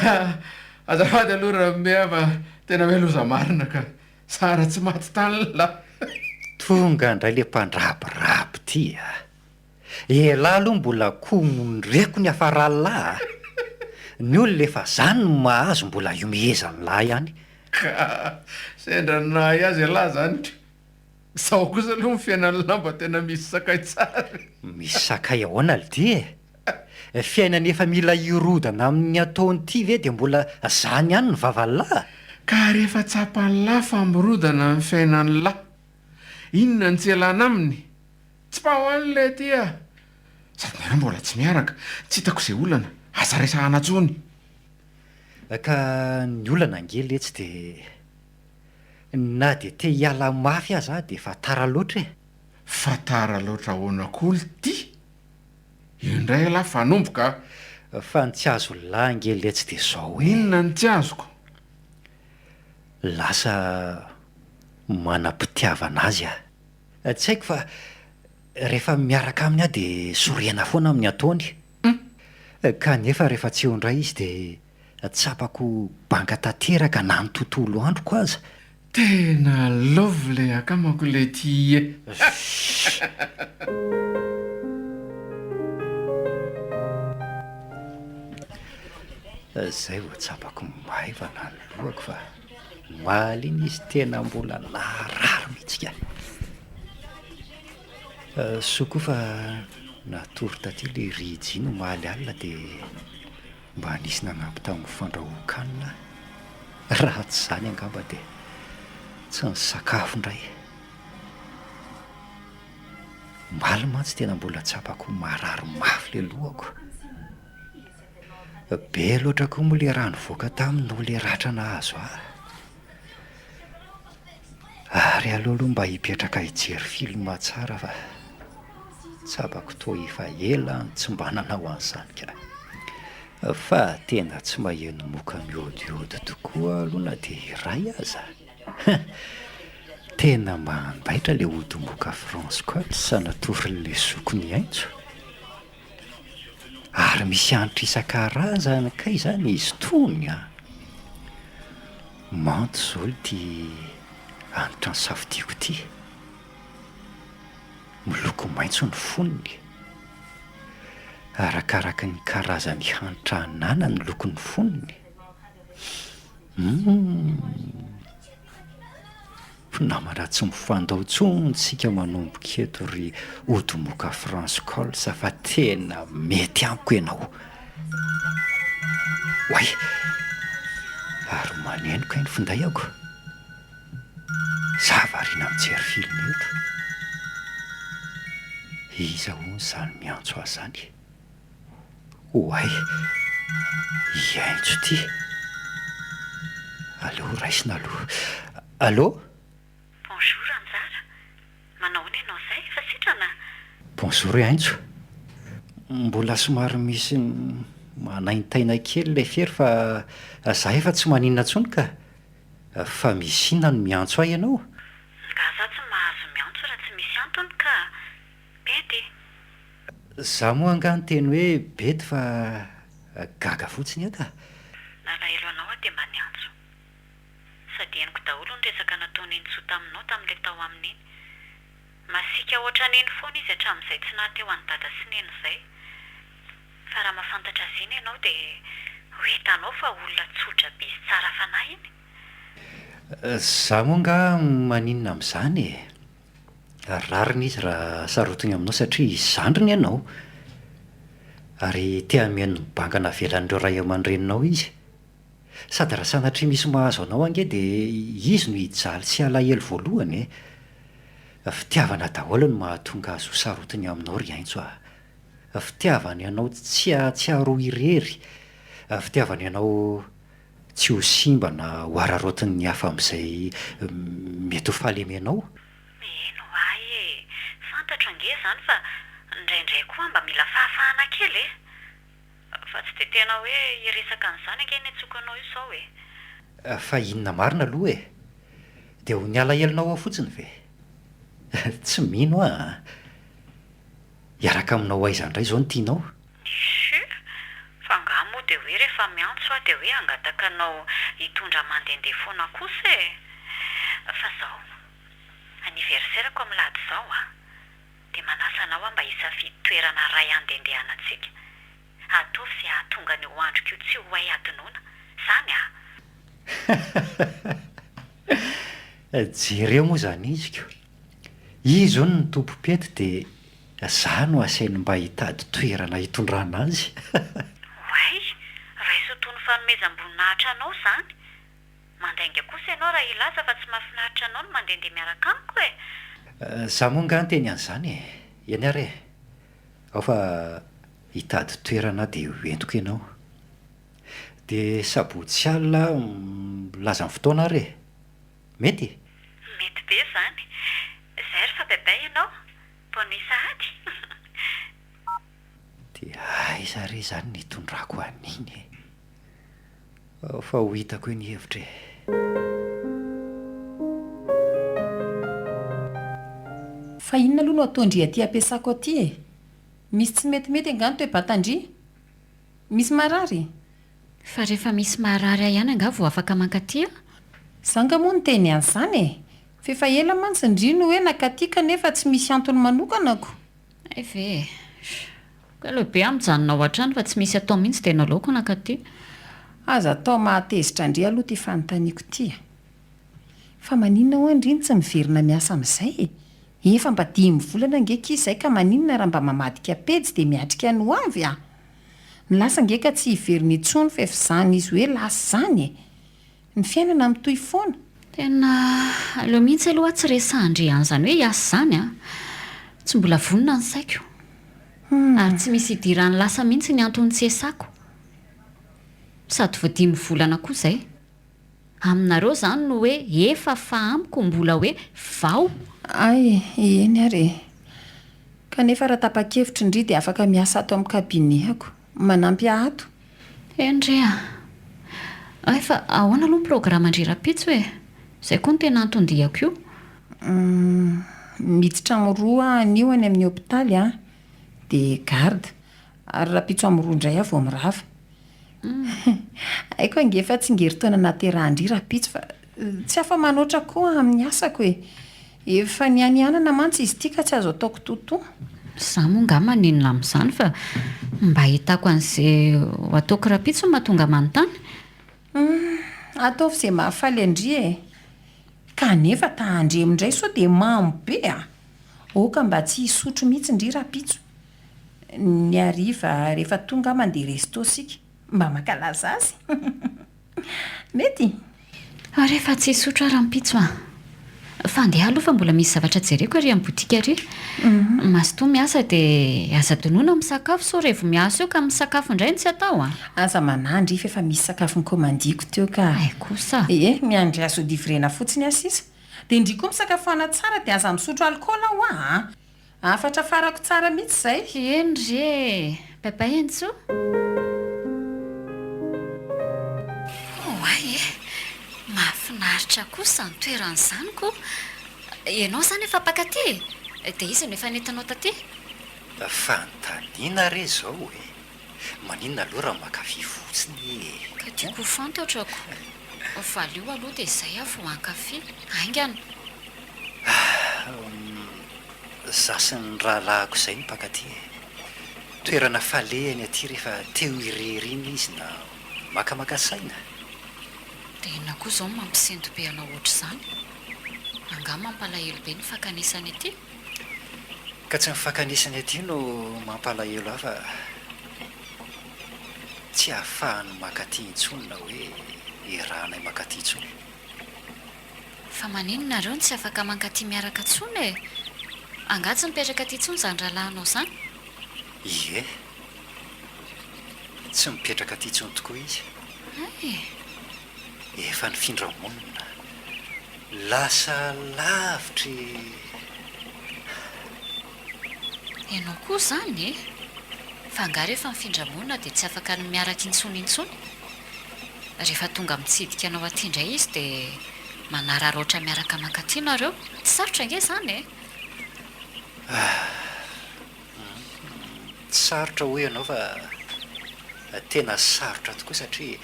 azafady aloha Ramea fa tena hoe loza marina ka. Zara tsy maty tany lah. Tonga indray le mpandrabiraby ty a! Elah aloha mbola konreko ny hafaran'lah a! Ny olona efa zany no mahazo mbola ihomehezan'lah ihany. Ka sendra ny nahay azy elah zany ka. Zao kosa aloha ny fiainan'lah mba tena misy sakay tsara e. Misy sakay ahoana lty e? Fiainana efa mila hirodana amin'ny ataony ity ve dia mbola zany ihany ny vavan'lah? Ka rehefa tsapan'lah fa mirodana ny fiainan'lah, inona no tsy ialana aminy? Tsipaho any le ty a! Sady nareo mbola tsy miaraka, tsy hitako izay olana, aza resahana tsony. Ka ny olana ange letsy de na de te hiala mafy aza aho de efa tara loatra e! Fa tara loatra ahoana koa lty? Io indray ialahy fa hanomboka a! Fa ny tsy azon'lah ange letsy de zao e! Inona no tsy azoko? Lasa manam-pitiavana azy aho. Tsy haiko fa rehefa miaraka aminy aho dia sorena foana amin'ny ataony. Kanefa rehefa tsy eo indray izy dia tsapako banga tanteraka na ny tontolo androko aza. Tena love le akamako le ty e. Zay vao tsapako maivana ny lohako fa. Omaly iny izy tena mbola naharary mihitsy ka. Soa koa fa natory taty ilay Rijy iny omaly alina dia mba nisy nanampy tamin'ny fandrahoan-kanina aho. Raha tsy izany angamba dia tsy nisakafo indray. Omaly mantsy tena mbola tsapako ho marary mafy ilay lohako. Be loatra koa moa ilay rà nivoaka taminy noho ilay ratra nahazo ahy. Ary aleo aloha mba hipetraka hijery film tsara fa tsapako toa efa ela aho no tsy mba nanao an'izany ka. Fa tena tsy maheno moka miôdiôdy tokoa aloha na dia iray aza. Tena mandaitra ilay ody moka France Cols natorin'ilay zoky nihaintso. Ary misy hanitra isan-karazany kay izany izy itony an! Manto izao ity hanitra nosafidiako ity. Miloko maitso ny fonony. Arakaraky ny karazan'ny hanitra ananany ny lokon'ny fonony. Humm! Mpinamana tsy mifandao intsony tsika manomboka eto ry Odomoka France Cols fa tena mety amiko ianao. Oay! Ary maneno kay ny finday-ako. Za variana mijery film eto. Iza hono izany miantso ahy izany? Oay! I Haintso ity. Aleo raisina aloha. Allô? Bonjour Anjara. Manao ahoana ianao izay? Efa sitrana? Bonjour i Haintso. Mbola somary misy manaintaina kely ilay fery fa za efa tsy maninona intsony ka. Fa misy inona no miantso ahy ianao? Nga za tsy mahazo miantso raha tsy misy antony ka. Bedy e! Za moa angaha niteny hoe bedy fa gaga fotsiny aho ka. Nalahelo anao aho dia mba niantso. Sady henoko daholo ny resaka nataon'i Nenitsoa taminao tamin'ilay tao aminy iny. Masiaka ohatran'iny foana izy hatramin'izay tsy naha teo an'i Dada sy Neny izay. Fa raha mahafantatra azy iny ianao dia ho hitanao fa olona tsotra be sy tsara fanahy iny. Za moa angaha maninona amin'izany e? Rariny izy raha sarotiny aminao satria zandriny ianao. Ary te hameno ny banga navelan'ireo ray aman-dreninao izy. Sady raha sanatria misy mahazo anao ange dia izy no hijaly sy halahelo voalohany e! Fitiavana daholo no mahatonga azy ho sarotiny aminao ry Haintso a! Fitiavany anao tsy hahatsiaro ho irery, fitiavany anao tsy ho simba na ho araraotin'ny hafa amin'izay mety ho fahalemenao. Mino ahy e! Fantatro ange izany fa indraindray koa mba mila fahafahana kely e! Fa tsy dia tena hoe hiresaka an'izany ange ny antsoiko anao io izao e! Fa inona marina aloha e? Dia ho ny alahelonao ao fotsiny ve? Tsy mino aho an! Hiaraka aminao ho aiza indray izao no tianao? Chut! Fa angaha moa dia hoe rehefa miantso aho dia hoe hangataka anao hitondra mandehandeha foana kosa e! Fa zao, anniversaire-ko amin'ny lahady izao an! Dia manasa anao aho mba hisafidy toerana iray handehandehanantsika. Ataovy izay hahatonga an'io androko io tsy ho hay hadinoina. Izany an! Jereo moa izany iziko. Izy hono no tompom-pety dia za no asainy mba hitady toerana hitondrana azy. Oay! Raiso toy ny fanomezam-boninahitra anao izany. Mandainga kosa ianao raha hilaza fa tsy mahafinaritra anao ny mandehandeha miaraka amiko e! Za moa angaha niteny an'izany e! Eny ary e! Ao fa hitady toerana aho dia ho entiko ianao. Dia sabotsy alina aho milaza ny fotoana ary e! Mety e? Mety be izany. Izay ry fa bye bye ianao. Bonne nuit sahady. Dia aiza re izany ny hitondrako an'iny e? Ao fa ho hitako eo ny hevitra e. Fa inona aloha no ataon-dry aty ampiasako aty e? Misy tsy metimety angaha ny toe-batan-dry? Misy marary? Fa rehefa misy maharary ahy ihany angaha vao afaka mankaty a? Za nga moa niteny an'izany e! F'efa ela mantsy ndry no hoe nakaty kanefa tsy misy antony manokana ko! Hay ve e! Ka aleo be aho mijanona ao an-trano fa tsy misy atao mihitsy dia naleoko nakaty. Aza atao mahatezitra ndry aloha ity fanontaniako ity a! Fa maninona ho'a ndry no tsy miverina miasa amin'izay e? Efa mba dimy volana ange akia izay ka maninona raha mba mamadika pejy dia miatrika ny ho avy a! Ny lasa ange ka tsy hiverina intsony fa efa izany izy hoe lasa izany e! Ny fiainana mitohy foana. Tena aleo mihitsy aloha tsy resahan-dry an'izany hoe hiasa izany a! Tsy mbola vonona ny saiko. Ary tsy misy idiran'ny lasa mihitsy ny antony tsy hiasako. Sady vao dimy volana koa izay. Aminareo izany no hoe efa fa amiko mbola hoe vao. Hay, eny ary e. Kanefa raha tapa-kevitra ndry dia afaka miasa ato amin'ny cabinet-ko. Manampy ahy ato. Eny re a. Hay fa ahoana aloha ny programme-ndry rahampitso e? Izay koa no tena anton-diako io. Humm, miditra amin'ny roa aho anio any amin'ny hopitaly an, dia garde. Ary rahampitso amin'ny roa indray aho vao mirava. Haiko ange fa tsingerin-taona nahaterahan-dry rahampitso fa tsy afa-manoatra koa amin'ny asako e! Efa nianianana mantsy izy ity ka tsy azo ataoko toto. Izaho moa angaha maninona amin'izany fa mba ahitako an'izay ho ataoko rahampitso no mahatonga manontany. Humm, ataovy izay mahafaly an-dry e! Kanefa tandremo indray sao dia mamo be a! Aoka mba tsy hisotro mihitsy ndry rahampitso. Ny hariva rehefa tonga aho mandeha resto isika mba mankalaza azy. Mety? Ary efa tsy hisotro aho rahampitso an! Fa andeha aloha fa mbola misy zavatra jereko ary amin'ny boutique ary. Mazotoa miasa dia aza adinoina misakafo sao revo miasa eo ka misakafo indray no tsy atao an! Aza manahy ndry fa efa misy sakafo nikaomandiako teo ka. Hay kosa. Ie, miandry azo livrena fotsiny aho sisa. Dia ndry koa misakafoana tsara dia aza misotro alikaola hoa an! Hafatra farako tsara mihitsy izay. Eny re e! Bye bye Entso. Oay e! Mahafinaritra kosa izany toerana izany ko! Ianao izany efa mpakaty e? Dia iza no efa nentinao taty? Fanontaniana re izao e! Maninona aloha raha mankafy fotsiny e? Ka tiako ho fantatra ko! Valio aloha dia izay aho vao hankafy. Haingana! Za sy ny rahalahiko izay no mpakaty e! Toerana falehany aty rehefa te ho irery iny izy na makamaka saina. Dia inona koa izao no mampisento be anao ohatr'izany? Angaha mampalahelo be ny fankanesany aty? Ka tsy ny fankanesany aty no mampalahelo ahy fa tsy ahafahany makaty intsony na hoe iarahanay makaty intsony. Fa maninona nareo no tsy afaka mankaty miaraka tsony e? Angaha tsy mipetraka aty tsony zany rahalahinao zany? Ie. Tsy mipetraka aty tsony tokoa izy. Hay e! Efa nifindra monina. Lasa lavitra e! Ianao koa zany e! Fa angaha rehefa mifindra monina dia tsy afaka ny miaraka intsony intsony? Rehefa tonga mitsidika anao aty indray izy dia manararaotra miaraka mankaty nareo. Tsy sarotra ange izany e! Tsy sarotra hoy ianao fa tena sarotra tokoa satria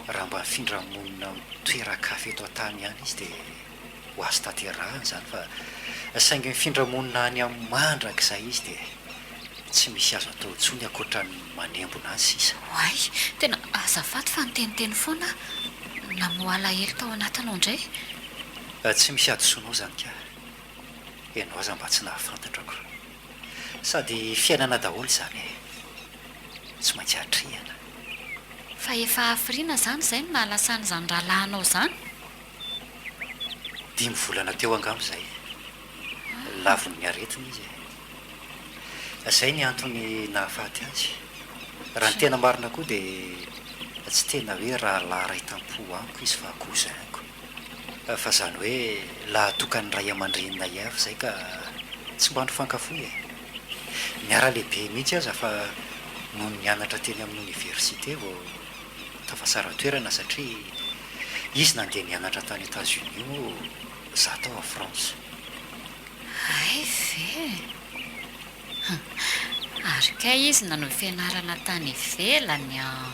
raha mba mifindra monina amin'ny toeran-kafa eto an-tany ihany izy dia ho azo tanterahina izany fa saingy mifindra monina any amin'ny mandrakizay izy dia tsy misy azo atao intsony ankoatra ny manembona azy sisa. Oay, tena azafady fa niteniteny foana aho, namoha alahelo tao anatinao indray. Tsy misy hadisoanao izany ka, ianao aza mba tsy nahafantatra ko. Sady fiainana daholo izany e, tsy maintsy atrehina. Fa efa hafiriana izany izay no nahalasan'izany rahalahinao izany? Dimy volana teo angamba izay. Lavon'ny aretina izy e. Izay ny antony nahafaty azy. Raha ny tena marina koa dia tsy tena hoe rahalahy iray tampo amiko izy fa cousin-ko. Fa izany hoe lahatokan'ny ray aman-dreninay avy izay ka tsy mba nifankafoy e. Niara-lehibe mihitsy aza fa nony nianatra teny amin'ny oniversite vao tafasara-toerana satria izy nandeha nianatra tany Etats-Unis moa za tao à France. Hay ve? Hum. Ary kay izy nanohy fianarana tany ivelany an!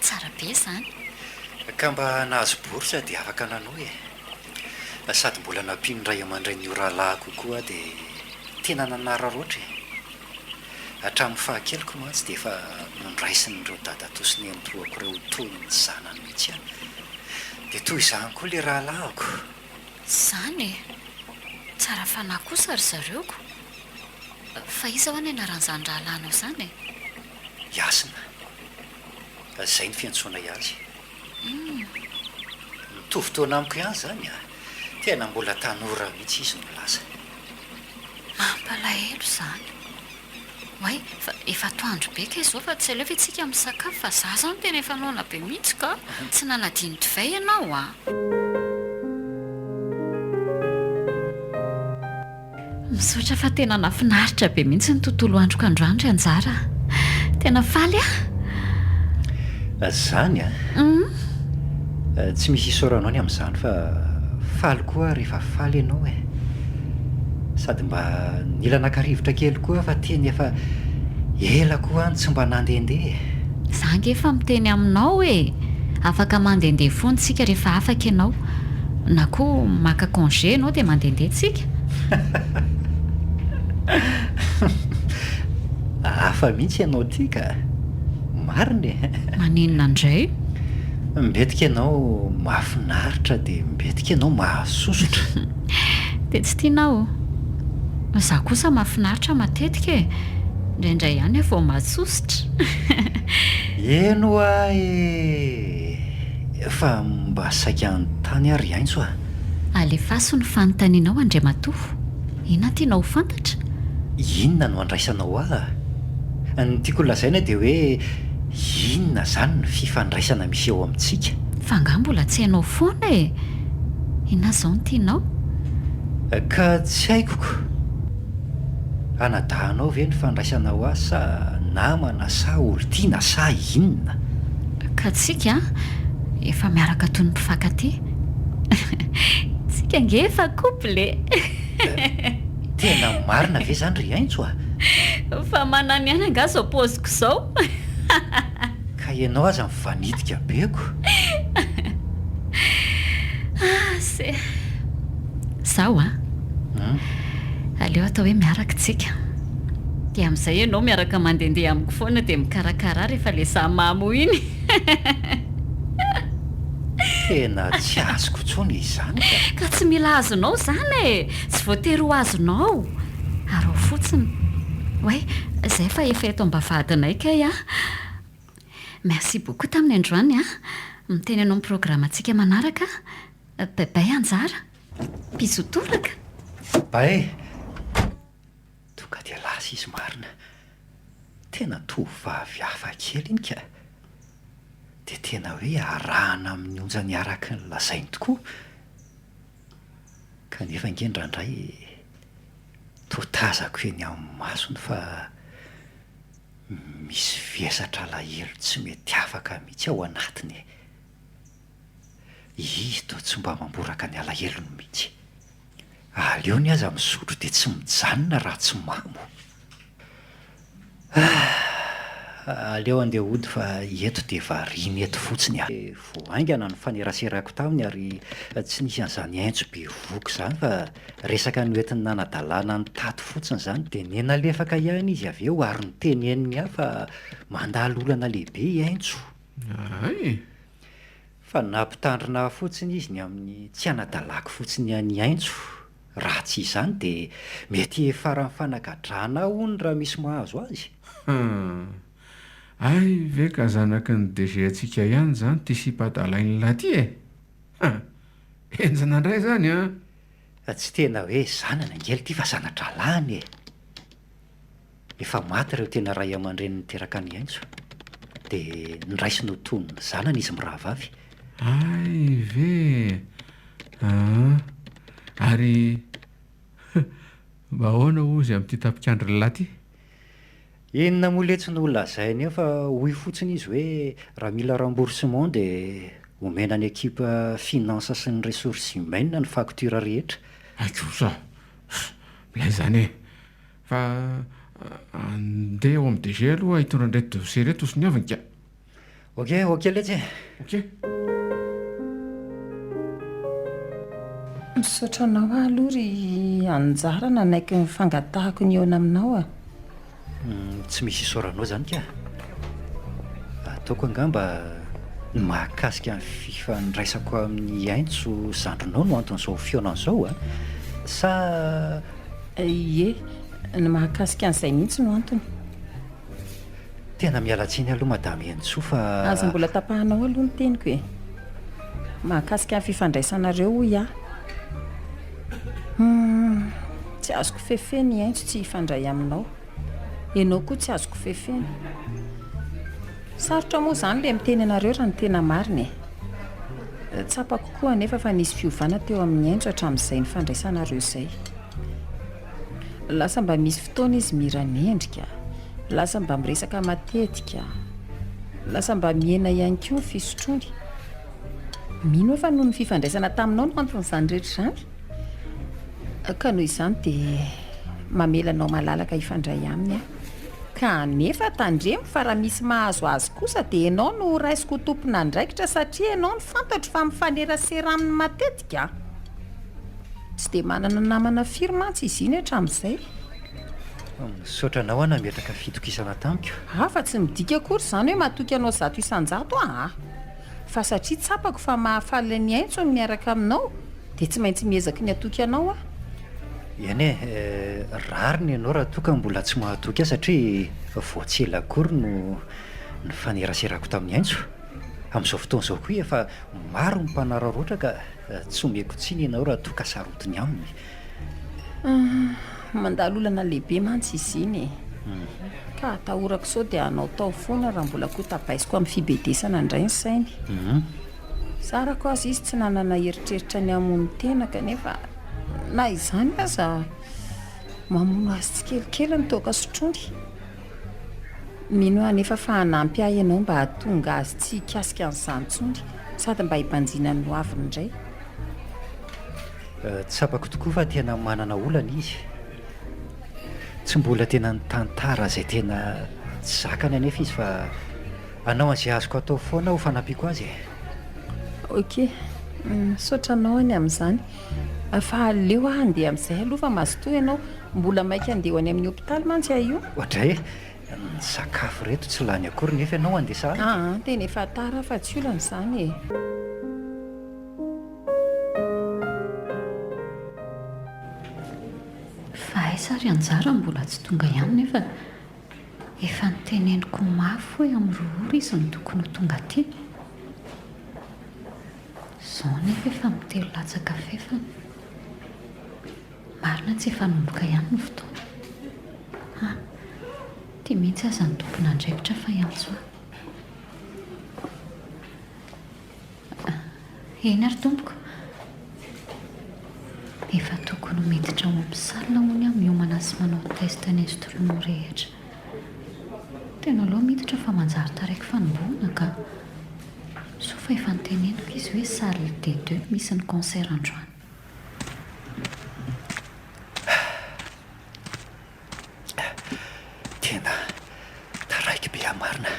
Tsara be izany. Ka mba nahazo bourse dia afaka nanohy e. Sady mbola nampian'ny ray aman-drenin'io rahalahiko io koa aho dia tena nanararaotra e. Hatramin'ny fahakeliko mantsy dia efa nondraisin'ireo dadatoa sy nenitoako ireo ho toy ny zanany mihitsy aho. Dia toy izany koa ilay rahalahiko. Izany e! Tsara fanahy kosa ry zareo ko! Fa iza hoa ny anaran'izany rahalahinao izany e? I Hasina. Izay no fiantsoanay azy. Mitovy taona amiko ihany izany a! Tena mbola tanora mihitsy izy no lasa. Mampalahelo izany. Oay, fa efa atoandro be kay izao fa tsy aleo ve tsika misakafo fa za zany tena efa noana be mihitsy ka! Tsy nanadino divay ianao a! Misaotra fa tena nafinaritra be mihitsy ny tontolo androko androany ry Anjara a! Tena faly aho! Zany a! Tsy misy isaoranao ny amin'izany fa faly koa aho rehefa faly ianao e! Sady mba nila naka rivotra kely koa aho fa tena efa ela koa aho no tsy mba nandehandeha e! Za ange efa miteny aminao e! Afaka mandehandeha foana tsika rehefa afaka ianao. Na koa maka congé ianao dia mandehandeha tsika. Hafa mihitsy ianao ity ka! Marina e! Maninona indray? Mbetika ianao mahafinaritra dia mbetika ianao mahasosotra. Dia tsy tianao? Izaho kosa mahafinaritra matetika e! Indraindray ihany aho vao mahasosotra. Eny hoa e! Fa mba saika hanontany aho ry Haintso a! Alefaso ny fanontanianao Andriamatoa. Inona tianao ho fantatra? Inona no andraisanao ahy? Ny tiako holazaina dia hoe inona izany ny fifandraisana misy eo amintsika? Fa angaha mbola tsy hainao foana e? Inona izao no tianao? Ka tsy haiko ko. Anadahinao ve ny fandraisanao ahy sa namana sa olon-tiana sa inona? Ka tsika efa miaraka toy ny mpifankatia. Tsika ange efa couple e! Tena marina ve izany ry Haintso a? Fa manana ihany angaha izao paoziko izao? Ka ianao aza mivanitika be ko! Ah se! Zaho an! Aleo atao hoe miaraka tsika. Dia amin'izay ianao miaraka mandehandeha amiko foana dia mikarakara ahy rehefa le za mamo iny. Tena tsy azoko intsony izany ka. Ka tsy mila azonao izany e! Tsy voatery ho azonao. Araho fotsiny. Oay, izay fa efa eto am-bavahadinay kay an! Merci beaucoup tamin'ny androany an! Miteny anao ny programantsika manaraka aho. Bye bye Anjara. Bisous toraka. Bye. Tonga dia lasa izy marina. Tena tovovavy hafa kely iny ka. Dia tena hoe arahana amin'ny onjany araka ny lazainy tokoa. Kanefa ange indraindray toa tazako eny amin'ny masony fa misy vesatra alahelo tsy mety afaka mihitsy ao anatiny e. Izy toa tsy mba mamboraka ny alahelony mihitsy. Aleony aza misotro dia tsy mijanona raha tsy mamo. Ah! Aleo andeha hody fa eto dia variana eto fotsiny aho. Vao haingana ny faneraserako taminy ary tsy nisy an'izany haintso bevohoka izany fa resaka noentiny nanadalana ny tato fotsiny izany. Dia niha-nalefaka ihany izy avy eo ary noteneniny ahy fa mandalo olana lehibe i Haintso. Hay! Fa nampitandrina ahy fotsiny izy ny amin'ny tsy hanadalako fotsiny an'i Haintso, raha tsy izany dia mety hiafaran'ny fanagadrana ahy hono raha misy mahazo azy. Hum. Hay ve ka zanaky ny DG antsika ihany izany ity sipa adalain'lah ity e! Hum. Henjana indray izany an! Tsy tena hoe zanany ange ity fa zana-drahalahiny e! Efa maty ireo tena ray aman-dreny niteraka an'i Haintso, dia noraisiny ho toy ny zanany izy mirahavavy. Hay ve e! Aa! Ary mba ahoana hozy amin'ity tapik'andro lahy ity? Inona moa letsy no lazainy eo fa hoy fotsiny izy hoe raha mila remboursement dia omena ny ekipa finance sy ny ressources humaines ny facture rehetra. Hay kosa! Milay izany e! Fa andeha ao amin'ny DG aloha hitondra an'ireto dossier ireto ho soniaviny ka. Ok, ok letsy e. Ok. Misaotra anao aho aloha ry Anjara nanaiky ny fangatahako nihaona aminao a. Tsy misy isaoranao izany ka. Ataoko angamba. Ny mahakasika ny fifandraisako amin'i Haintso zandrinao no anton'izao fihaonana izao a? Sa. Ie, ny mahakasika an'izay mihitsy no antony. Tena miala tsiny aloha Madame Henintsoa fa. Aza mbola tapahanao aloha ny teniko e. Mahakasika ny fifandraisanareo hoy aho. Humm, tsy azoko fefena i Haintso tsy hifandray aminao. Ianao koa tsy azoko fefena. Sarotra moa izany ilay miteny anareo raha ny tena marina e. Tsapako koa anefa fa nisy fiovana teo amin'i Haintso hatramin'izay nifandraisanareo izay. Lasa mba misy fotoana izy miranendrika, lasa mba miresaka matetika, lasa mba mihena ihany koa ny fisotroany. Mino aho fa noho ny fifandraisana taminao no anton'izany rehetra izany. Ka noho izany dia mamela anao malalaka hifandray aminy aho. Kanefa tandremo fa raha misy mahazo azy kosa dia ianao no ho raisiko ho tompon'andraikitra satria ianao no fantatro fa mifanerasera aminy matetika an! Tsy dia manana namana firy mantsy izy iny hatramin'izay. Misaotra anao aho nametraka fitokisana tamiko. Ah, fa tsy midika akory izany hoe matoky anao 100% aho ah! Fa satria tsapako fa mahafaly an'i Haintso ny miaraka aminao dia tsy maintsy miezaky ny hatoky anao aho. Eny e, rariny ianao raha toa ka mbola tsy mahatoky ahy satria vao tsy ela akory no nifaneraserako tamin'i Haintso. Amin'izao fotoana izao koa efa maro ny mpanararaotra ka tsy omeko tsiny ianao raha toa ka sarotiny aminy. Mandalo olana lehibe mantsy izy iny e. Ka atahorako sao dia hanaotao foana raha mbola kotabaisiko amin'ny fibedesana indray ny sainy. Zarako aza izy tsy nanana eritreritra ny hamono tena kanefa na izany aza mamono azy tsikelikely ny toaka sotroiny. Mino aho anefa fa hanampy ahy ianao mba hahatonga azy tsy hikasika an'izany intsony sady mba hibanjinany ny hoaviny indray. Tsapako tokoa fa tena manana olana izy. Tsy mbola tena nitantara izay tena tsy zakany anefa izy fa hanao an'izay azoko atao foana aho ho fanampiako azy e. Ok, misaotra anao any amin'izany. Fa aleo aho handeha amin'izay aloha fa mazotoa ianao. Mbola maika handeha ho any amin'ny hopitaly mantsy aho io. Oadray e! Ny sakafo ireto tsy lany akory nefa ianao handeha sahady. Aa, tena efa tara aho fa tsy olana izany e. Fa aiza ary anjara mbola tsy tonga ihany nefa efa noteneniko mafy hoe amin'ny roa ora izy no tokony ho tonga aty. Izao nefa efa amin'ny telo latsaka fahefany. Marina tsy efa hanomboka ihany ny fotoana. Ha! Ity mihitsy aza ny tompon'andraikitra fa hiantso ahy. Eny ary tompoko. Efa tokony ho miditra ao amin'ny salle hono aho miomana sy manao test ny instrument rehetra. Tena aleo miditra fa manjary taraiky fanombohana ka. Soa fa efa noteneniko izy hoe salle D2 misy ny concert androany. Tena taraiky be aho marina.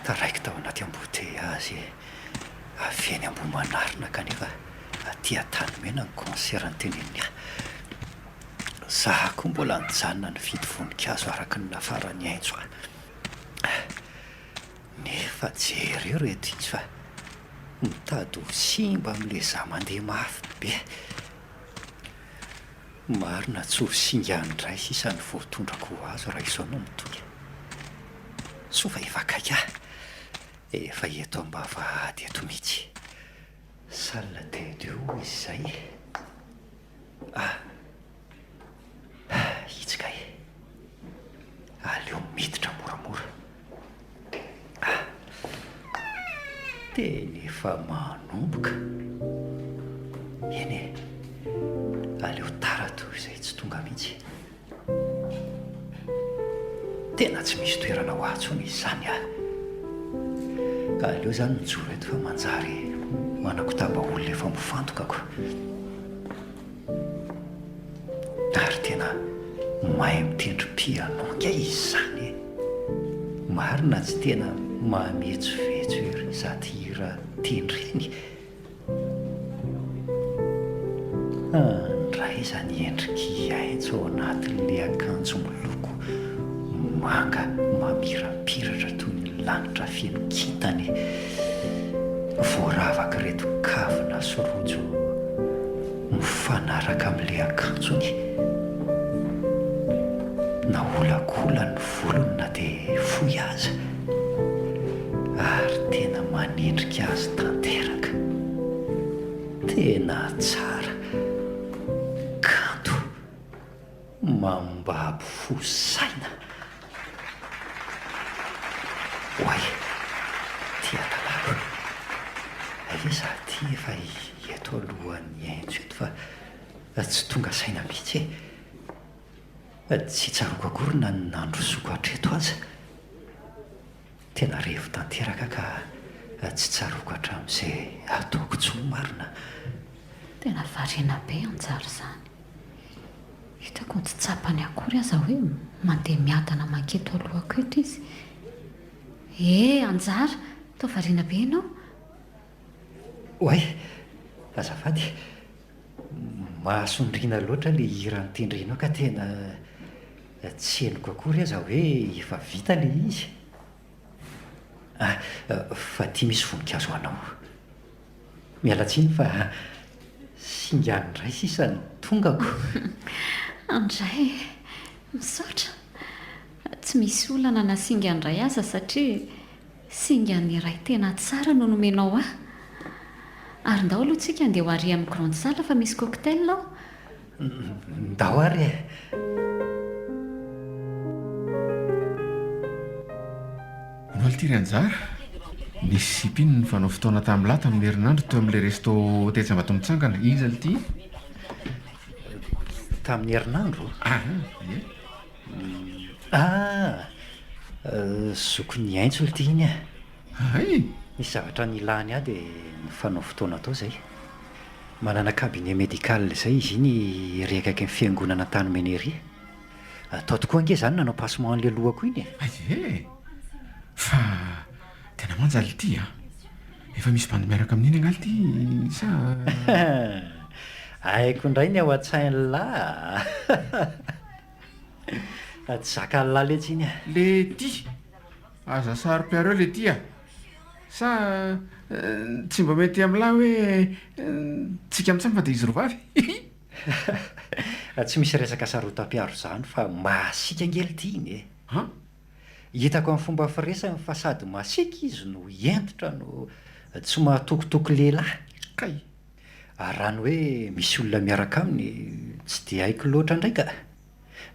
Taraiky tao anaty embouteillage avy eny Ambohimanarina kanefa aty Antanimena ny concert noteneniny ahy. Za koa mbola nijanona nividy voninkazo araka ny nafaran'i Haintso ahy. Nefa jereo reto izy fa mitady ho simba amin'ilay za mandeha mafy be. Marina tsy ho singa indray sisa ny voatondrako ho azo raha izao no mitohy. Soa fa efa akaiky ahy. Efa eto am-bavahady eto mihitsy. Salle des deux hoy izy izay. Ah! Itsy kay. Aleo miditra moramora. Ah! Tena efa manomboka. Eny e, aleo tara toy izay tsy tonga mihitsy. Tena tsy misy toerana ho ahy intsony izany ah. Ka aleo izany mijoro eto fa manjary manakotaba olona efa mifantoka ko. Ary tena mahay mitendry piano ange izy izany e! Marina tsy tena mahametsovetso ery izato hira tendreny. Andray izany endrik'i Haintso ao anatin'ilay akanjo miloko manga mamirapiratra toy ny. lanitra feno kintana e! Voaravak'ireto kavina sy rojo mifanaraka amin'ilay akanjony. Naolakolany ny volony na dia fohy aza, ary tena manendrika azy tanteraka. Tena tsara, kanto. Mambabo fo saina. Oay, ty adalako. Aiza za ty efa eto alohan'ny Haintso eto fa tsy tonga saina mihitsy e. Tsy tsaroako akory na ny nandrosoako hatreto aza. Tena revo tanteraka ka tsy tsaroako hatramin'izay ataoko intsony marina. Tena variana be Anjara izany. Hitako tsy tsapany akory aza hoe mandeha miadana manketo alohako eto izy. Eh Anjara, toa variana be ianao? Oay, azafady, mahasondriana loatra ilay hira notendrenao ka tena tsy henoko akory aza hoe efa vita ilay izy. Ah, fa ity misy voninkazo ho anao. Miala tsiny fa singany indray sisa no tongako. Andray e! Misaotra. Tsy misy olana na singany iray aza satria singany iray tena tsara no nomenao ahy. Ary ndao aloha tsika andeha ho ary amin'ny grande salle fa misy cocktail ao. Ndao ary e! Omaly ity ry Anjara, nisy sipa iny nifanao fotoana tamin'ny lahy tamin'ny herinandro teo amin'ilay resto tetsy Ambatomitsangana. Iza ity? Tamin'ny herinandro? Ah, ie. Ah! Zokin'i Haintso ity iny e. Hay! Nisy zavatra nilany ahy dia nifanao fotoana tao izay. Manana cabinet médical izay izy iny ery akaikin'ny fiangonana Antanimena ery. Tao tokoa ange izaho no nanao passement an'ilay lohako iny e! Hay e! Fa tena manja lty a! Efa misy bandy miaraka amin'iny angaha lty sa. Haiko indray ny ao an-tsain'lah a! Tsy zakan'lah letsy iny a! Lety! Aza saro-piaro eo lety a! Sa tsy mba mety amin'lah hoe tsika mitsam fa dia izy roa vavy? Hihi! Tsy misy resaka sarotam-piaro izany fa masiaka ange lty iny e! An? Hitako amin'ny fomba firesany fa sady masiaka izy no hentitra no tsy mahatokitoky lehilahy. Kay! Ary raha ny hoe misy olona miaraka aminy tsy dia haiko loatra indray ka!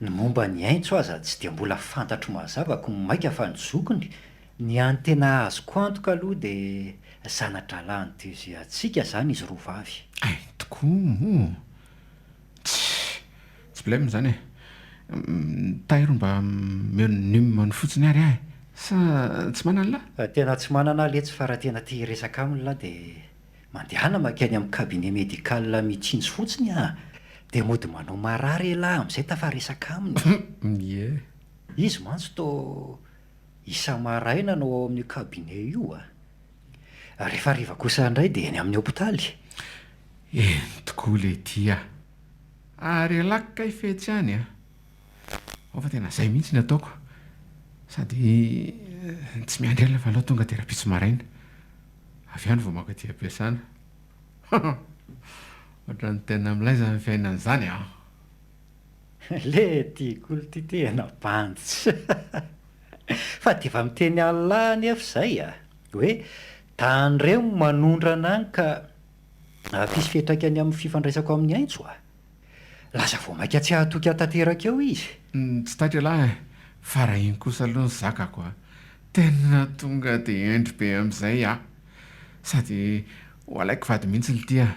Ny momba an'i Haintso aza tsy dia mbola fantatro mazava ko maika fa ny zokiny, ny hany tena azoko antoka aloha dia zana-drahalahin'i DG antsika izany izy roa vavy. Hay tokoa moa! Tsy, tsy blem izany e! Tairo mba omeo ny num-ny fotsiny ary aho e! Sa tsy manana lah? Tena tsy manana aho letsy fa raha tena te hiresaka aminy lah dia Mandehana mankany amin'ny cabinet médical mitsinjo fotsiny ah! Dia mody manao marary elah amin'izay tafaresaka aminy. Ie. Izy mantsy toa isa-maraina no ao amin'io cabinet io ah! Rehefa hariva kosa indray dia eny amin'ny hopitaly. Eny tokoa letia ah! Ary elah kay fetsy any ah! Ao fa tena zay mihitsy ny ataoko. Sady tsy miandry ela fa aleo tonga dia rahampitso maraina. Avy any vao maka aty am-piasana. Ohatran'ny tena milay izany fiainana izany an! Le ty kolo ty tena bandy tsy Fa dia efa miteny Allah anefa izay a! Hoe tandremo manondrana any ka hampisy fiantraikany amin'ny fifandraisako amin'ny Haintso a! Lasa vao maika tsy hahatoky ahy tanteraka eo izy. Tsy taitra ialahy e! Fa raha iny kosa aloha ny zakako a! Tena tonga dia hendry be amin'izay aho. Sady ho alaiko vady mihitsy lty a!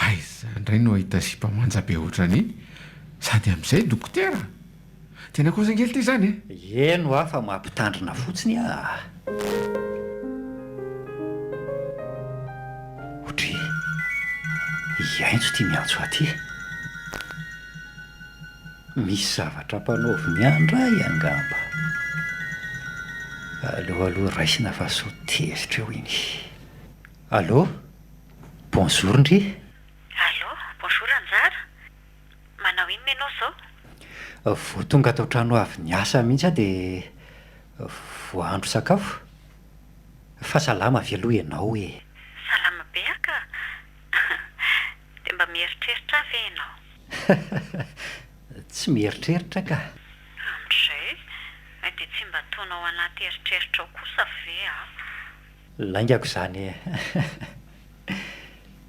Aiza indray no hahita sipa manja be ohatran'iny? Sady amin'izay dokotera! Tena kosa ange lty izany e! Eny hoa fa mampitandrina fotsiny aho. Ohatry i Haintso ity miantso ahy ity. Misy zavatra ampanaoviny ahy indray angamba. Aleo aloha raisina fa sao tezitra eo iny. Allô? Bonjour ndry. Allô, bonjour Anjara. Manao inona ianao izao? Vao tonga ato an-trano avy niasa mihitsy aho dia. Voahandro sakafo? Fa salama ve aloha ianao e? Salama be aho ka! Dia mba mieritreritra ahy ve ianao? Tsy mieritreritra ka! Amin'izay dia tsy mba ataonao anaty eritreritrao kosa ve aho? Laingako izany e!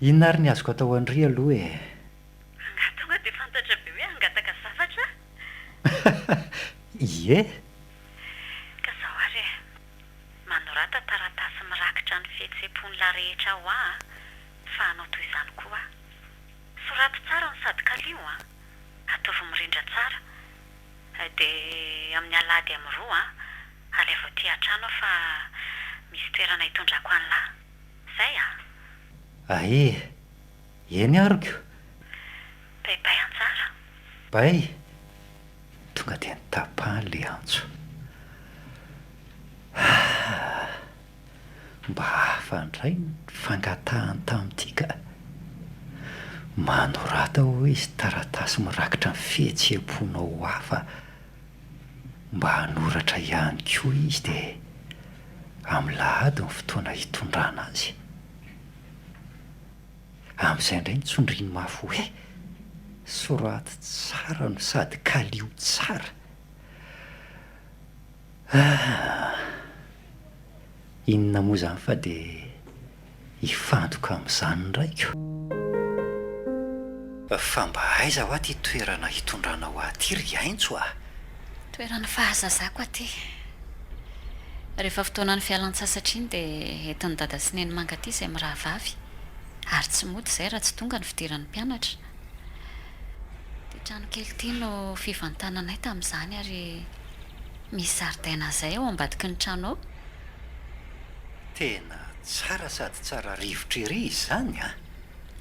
Inona ary ny azoko atao an-dry aloha e? Angaha tonga dia fantatra be hoe hangataka zavatra aho? Ie! Ka zao ary e! Manorata taratasy mirakitra ny fihetseham-pon'lah rehetra ho ahy fa hanao toy izany koa aho. Soraty tsara no sady kalio an! Ataovy mirindra tsara. Dia amin'ny alahady amin'ny roa an! Alaivo aty an-trano aho fa misy toerana hitondrako an'lah. Zay an! Ae! Eny ariko! Bay bay anjara! Bay! Tonga dia nitapahany ilay antso. Ah! Mba hafa indray ny fangatahany tamin'ity ka! Manorata hoy izy taratasy mirakitra ny fihetseham-ponao ho hafa. Mba hanoratra ihany koa izy dia amin'ny lahady ny fotoana hitondrana azy. Amin'izay indray ny tsondriany mafy hoe, soraty tsara no sady kalio tsara. Ah! Inona moa izany fa dia hifantoka amin'izany indray ko. Fa mba aiza hoa ity toerana hitondranao ahy ity ry Haintso a? Toeran'ny fahazazako aty. Rehefa fotoanan'ny fialan-tsasatra iny dia entin'i Dada sy Neny mankaty izay mirahavavy, ary tsy mody izay raha tsy tonga ny fidiran'ny mpianatra. Ity trano kely ity no fivantananay tamin'izany ary misy zaridaina izay ao ambadiky ny trano ao. Tena tsara sady tsara rivotra ery izany an!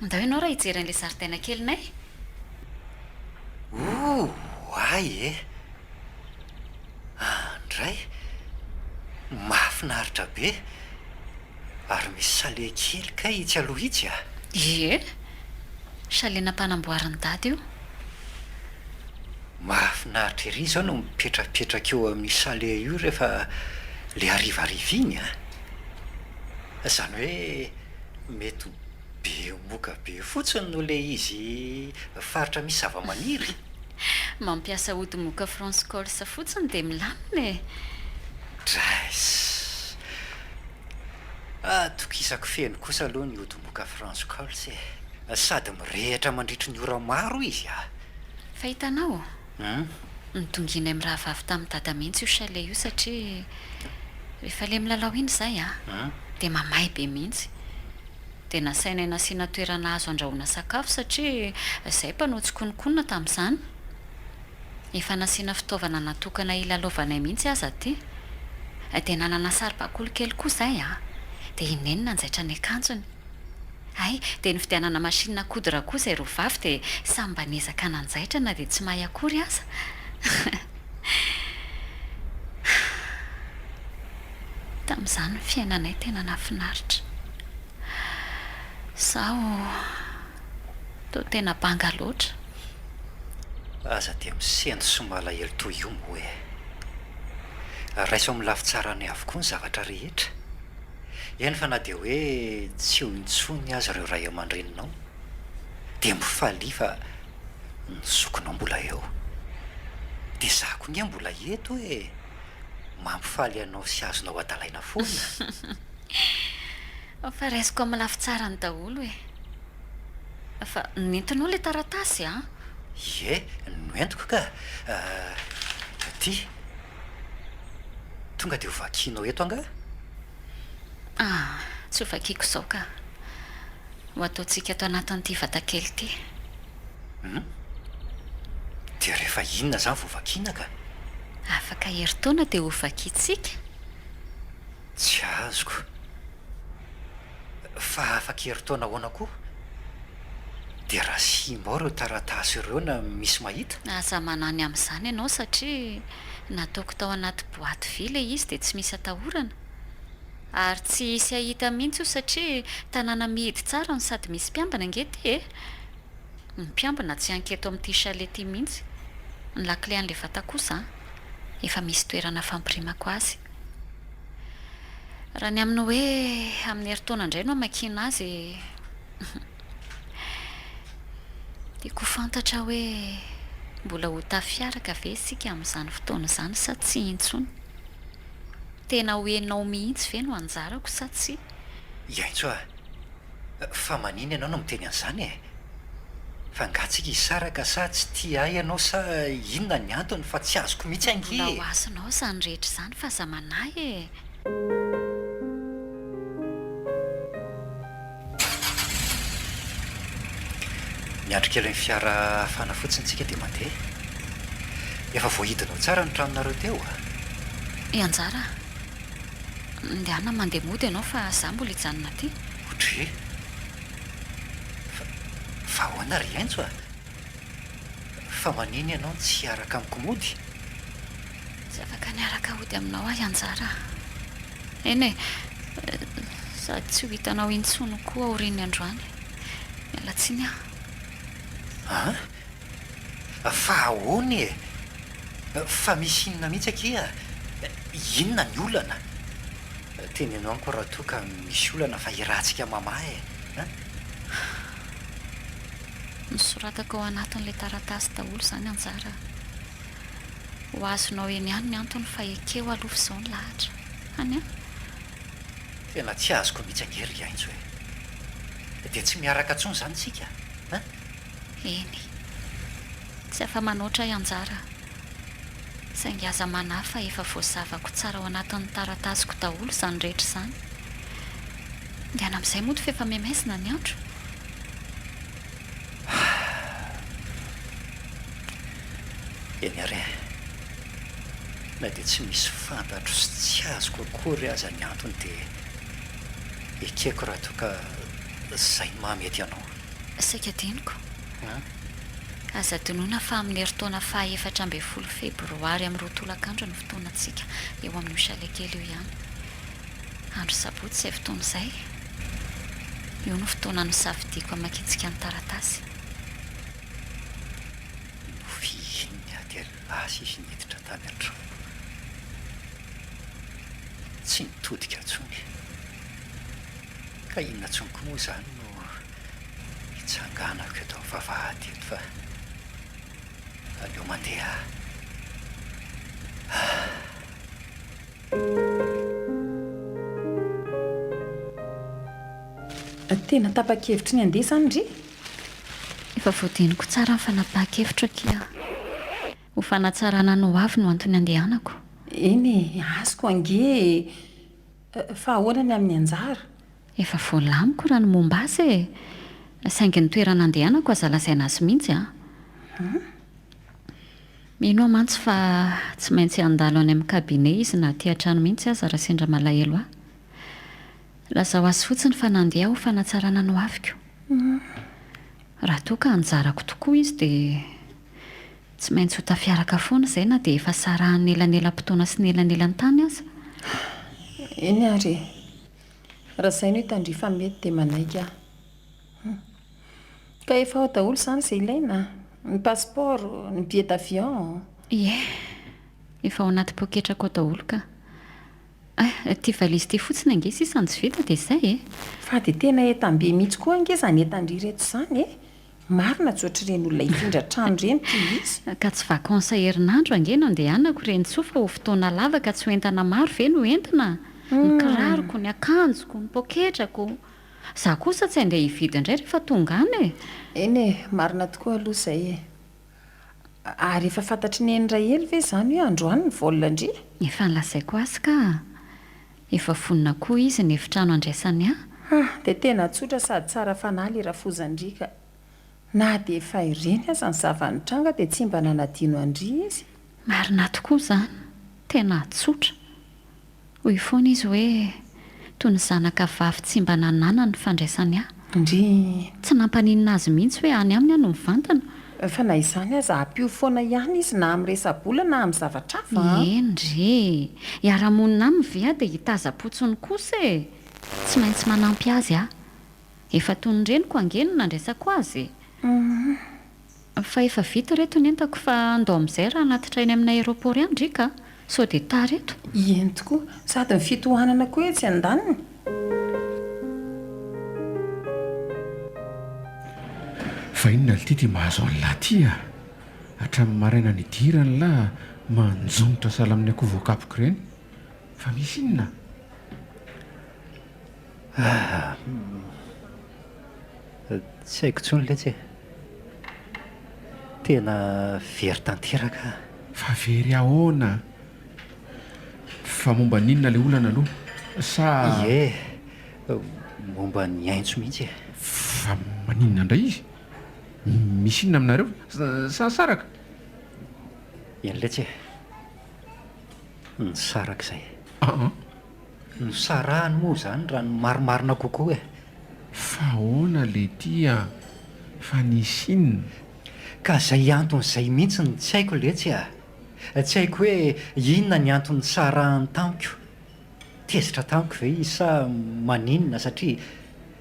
Andao ianao raha hijery an'ilay zaridaina kelinay. Oay e! Andray! Mahafinaritra be! Ary misy chalet kely kay itsy aloha itsy a! Ie! Chalet nampanamboarin'i Dada io. Mahafinaritra ery izao no mipetrapetraka eo amin'io chalet io rehefa le harivariva iny a! Izany hoe mety ho be moka be fotsiny no le izy faritra misy zavamaniry. Mampiasa ody moka France Cols fotsiny dia milamina e! Draiss! Atokisako feno kosa aloha ny ody moka France Cols e! Sady mirehitra mandritry ny ora maro izy a! Fa hitanao? Nidonginay mirahavavy tamin'i Dada mihitsy io chalet io satria rehefa le milalao iny izahay a! dia mamay be mihitsy. Dia nasainay nasiana toerana azo andrahoana sakafo satria izahay mpanao tsikonokonona tamin'izany. Efa nasiana fitaovana natokana hilalaovanay mihitsy aza aty. Dia nanana saribakoly kely koa izahay a! Dia i Neny nanjaitra ny akanjony. Hay, dia nividianana machine à coudre koa izay roa vavy dia samy mba niezaka nanjaitra na dia tsy mahay akory aza. Tamin'izany ny fiainanay tena nahafinaritra. Izaho toa tena banga loatra. Aza dia misento sy malahelo toy io moa e. Raiso amin'ny lafy tsarany avokoa ny zavatra rehetra. Eny fa na dia hoe tsy eo intsony aza ireo ray aman-dreninao dia mifalia fa ny zokinao mbola eo. Dia za koa nge mbola eto e! Mampifaly anao sy azonao adalaina foana. Fa raisiko amin'ny lafy tsarany daholo e! Fa nentinao ilay taratasy an? Ie, noentiko ka! Ity. Tonga dia hovakianao eto angaha? Ah, tsy hovakiako izao ka. Ho ataontsika ato anatin'ity vatakely ity. Hum? Dia rehefa inona izany vao vakiana ka? Afaka herintaona dia hovakiantsika. Tsy azoko. Fa afaka herintaona ahoana koa? Dia raha simba ao ireo taratasy ireo na misy mahita? Aza manahy ny amin'izany ianao satria nataoko tao anaty boaty vy ilay izy dia tsy misy atahorana. Ary tsy hisy hahita mihitsy io satria tanàna mihidy tsara no sady misy mpiambina ange ity e! Ny mpiambina tsy hanketo amin'ity chalet ity mihitsy. Ny lakile an'ilay vata kosa an! Efa misy toerana fampirimako azy. Raha ny amin'ny hoe amin'ny herintaona indray no hamakiana azy, tiako ho fantatra hoe mbola ho tafiaraka ve isika amin'izany fotoana izany sa tsia intsony? Tena ho enao mihitsy ve no anjarako sa tsia? Hiaintso a! Fa manina ianao no miteny an'izany e? Fa angaha tsika hisaraka sa tsy tia ahy ianao sa inona ny antony fa tsy azoko mihitsy ange Mbola e! ho azonao izany rehetra izany fa aza manahy e! Miandry kely ny fiara hafana fotsiny tsika dia mandeha. Efa voahidinao tsara ny tranonareo teo a! I Anjara a! Ndehana mandeha mody ianao fa za mbola hijanona aty. Otree! Fa, fa ahoana ry Enzo a? Fa manina ianao no tsy hiaraka amiko mody? Tsy afaka ny hiaraka hody aminao aho Anjara a! Eny e! Sady tsy ho hitanao intsony koa aorian'ny androany. Miala tsiny aho. An? Fa ahoana e? Fa misy inona mihitsy akia? Inona ny olana? Teneno amiko raha toa ka misy olana fa iratsika mamaha e! An? Nosoratako ao anatin'ilay taratasy daholo izany Anjara a! Ho azonao eny ihany ny antony fa ekeo aloha f'izao ny lahatra. Any an! Tena tsy azoko mihitsy ange ry Haintso e! Dia tsy miaraka intsony izany isika an? Eny. Tsy afa-manoatra i Anjara. Saingy aza manahy fa efa voazavako tsara ao anatin'ny taratasiko daholo izany rehetra izany. Ndehana amin'izay mody f'efa mihamaizina ny andro. Eny ary e. Na dia tsy misy fantatro sy tsy azoko akory aza ny antony dia ekeko raha toa ka izay no mahamety anao. Saika adinoko. Aza adinoina fa amin'ny herintaona faha 14 febroary amin'ny roa tolakandro ny fotoanantsika eo amin'io chalet kely io ihany. Andro sabotsy izay fotoana izay. Io no fotoana nosafidiako hamakiantsika ny taratasy. Nofihininy ady lasa izy niditra tany an-trano. Tsy nitodika intsony. Ka inona intsony koa moa izany no hitsanganako eto amin'ny vavahady eto fa aleo mandeha ah. Tena tapa-kevitry ny handeha izany ndry? Efa voadiniko tsara ny fanapahan-kevitro akia. Ho fanatsarana ny hoavy no antony andehanako. Eny e, azoko ange e! Fa ahoana ny amin'ny anjara? Efa voalamiko raha ny momba azy e! Saingy ny toerana andehanako aza lazaina azy mihitsy an! Mino aho mantsy fa tsy maintsy handalo any amin'ny cabinet izy na aty an-trano mihitsy aza raha sendra malahelo ahy. Lazao azy fotsiny fa nandeha aho ho fanatsarana ny hoaviko. Raha toa ka anjarako tokoa izy dia Tsy maintsy ho tafiaraka foana izay na dia efa sarahan'ny elanelam-potoana sy ny elanelan-tany aza. Eny ary e! Raha izay no hitan-dry fa mety dia manaiky aho. Hum. Ka efa ao daholo izany izay ilaina? Ny passeport, ny billet d'avion. Ie, efa ao anaty poketrako ao daholo ka. Eh, ity valizy ity fotsiny ange sisa no tsy vita dia izay e! Fa dia tena entam-be mihitsy koa ange izany entan-dry ireto izany e! Marina tsy ohatr'ireny olona hifindra trano ireny ity izy. Ka tsy vacances herinandro ange no andehanako Renitsoa fa ho fotoana lava ka tsy ho entana maro ve no entina? Ny kiraroko, ny akanjoko, ny poketrako. Za kosa tsy andeha hividy indray rehefa tonga any e! Eny e, marina tokoa aloha izay e. Ary efa fantatr'i Neny Rahely ve izany hoe androany ny vol-ndry? Efa nolazaiko azy ka. Efa vonona koa izy ny efitrano handraisany ahy. Ha, dia tena tsotra sady tsara fanahy le rafozan-dry ka. Na dia efa ireny aza ny zava-nitranga dia tsy mba nanadino an-dry izy. Marina tokoa izany, tena tsotra. Hoy foana izy hoe toy ny zanaka vavy tsy mba nananany ny fandraisany ahy. Ndry. Tsy nampaninona azy mihitsy hoe any aminy aho no mivantana. Fa na izany aza ampio foana ihany izy na amin'ny resa-bola na amin'ny zavatra hafa an! Eny re e! Hiara-monina aminy ve aho dia hitaza-potsiny kosa e! Tsy maintsy manampy azy aho. Efa toy ny reniko ange no nandraisako azy e! Fa efa vita ireto ny entako fa andao amin'izay raha hanatitra eny amin'ny aéroport ihany ndry ka! Sao dia tara eto? Eny tokoa, sady ny fitohanana koa etsy andaniny. Fa inona lty ty mahazo an'lah ty a? Hatramin'ny maraina nidiran'lah manjonitra sahala amin'ny akoho voakapoka ireny. Fa misy inona? Ah, tsy haiko intsony letsy e. Tena very tanteraka aho. Fa very ahoana? Fa momba ny inona ilay olana aloha? Sa. Ie, momba ny Aintso mihitsy e. Fa maninona indray izy? Misy inona aminareo? Sa nisaraka? Eny letsy e. Nisaraka izay. Aa. Nosarahany moa izany raha ny marimarina kokoa e. Fa ahoana letia a? Fa nisy inona? Ka izay antony izay mihitsy no tsy haiko letsy a! Tsy haiko hoe inona ny antony nisarahany tamiko. Tezitra tamiko ve izy sa maninona satria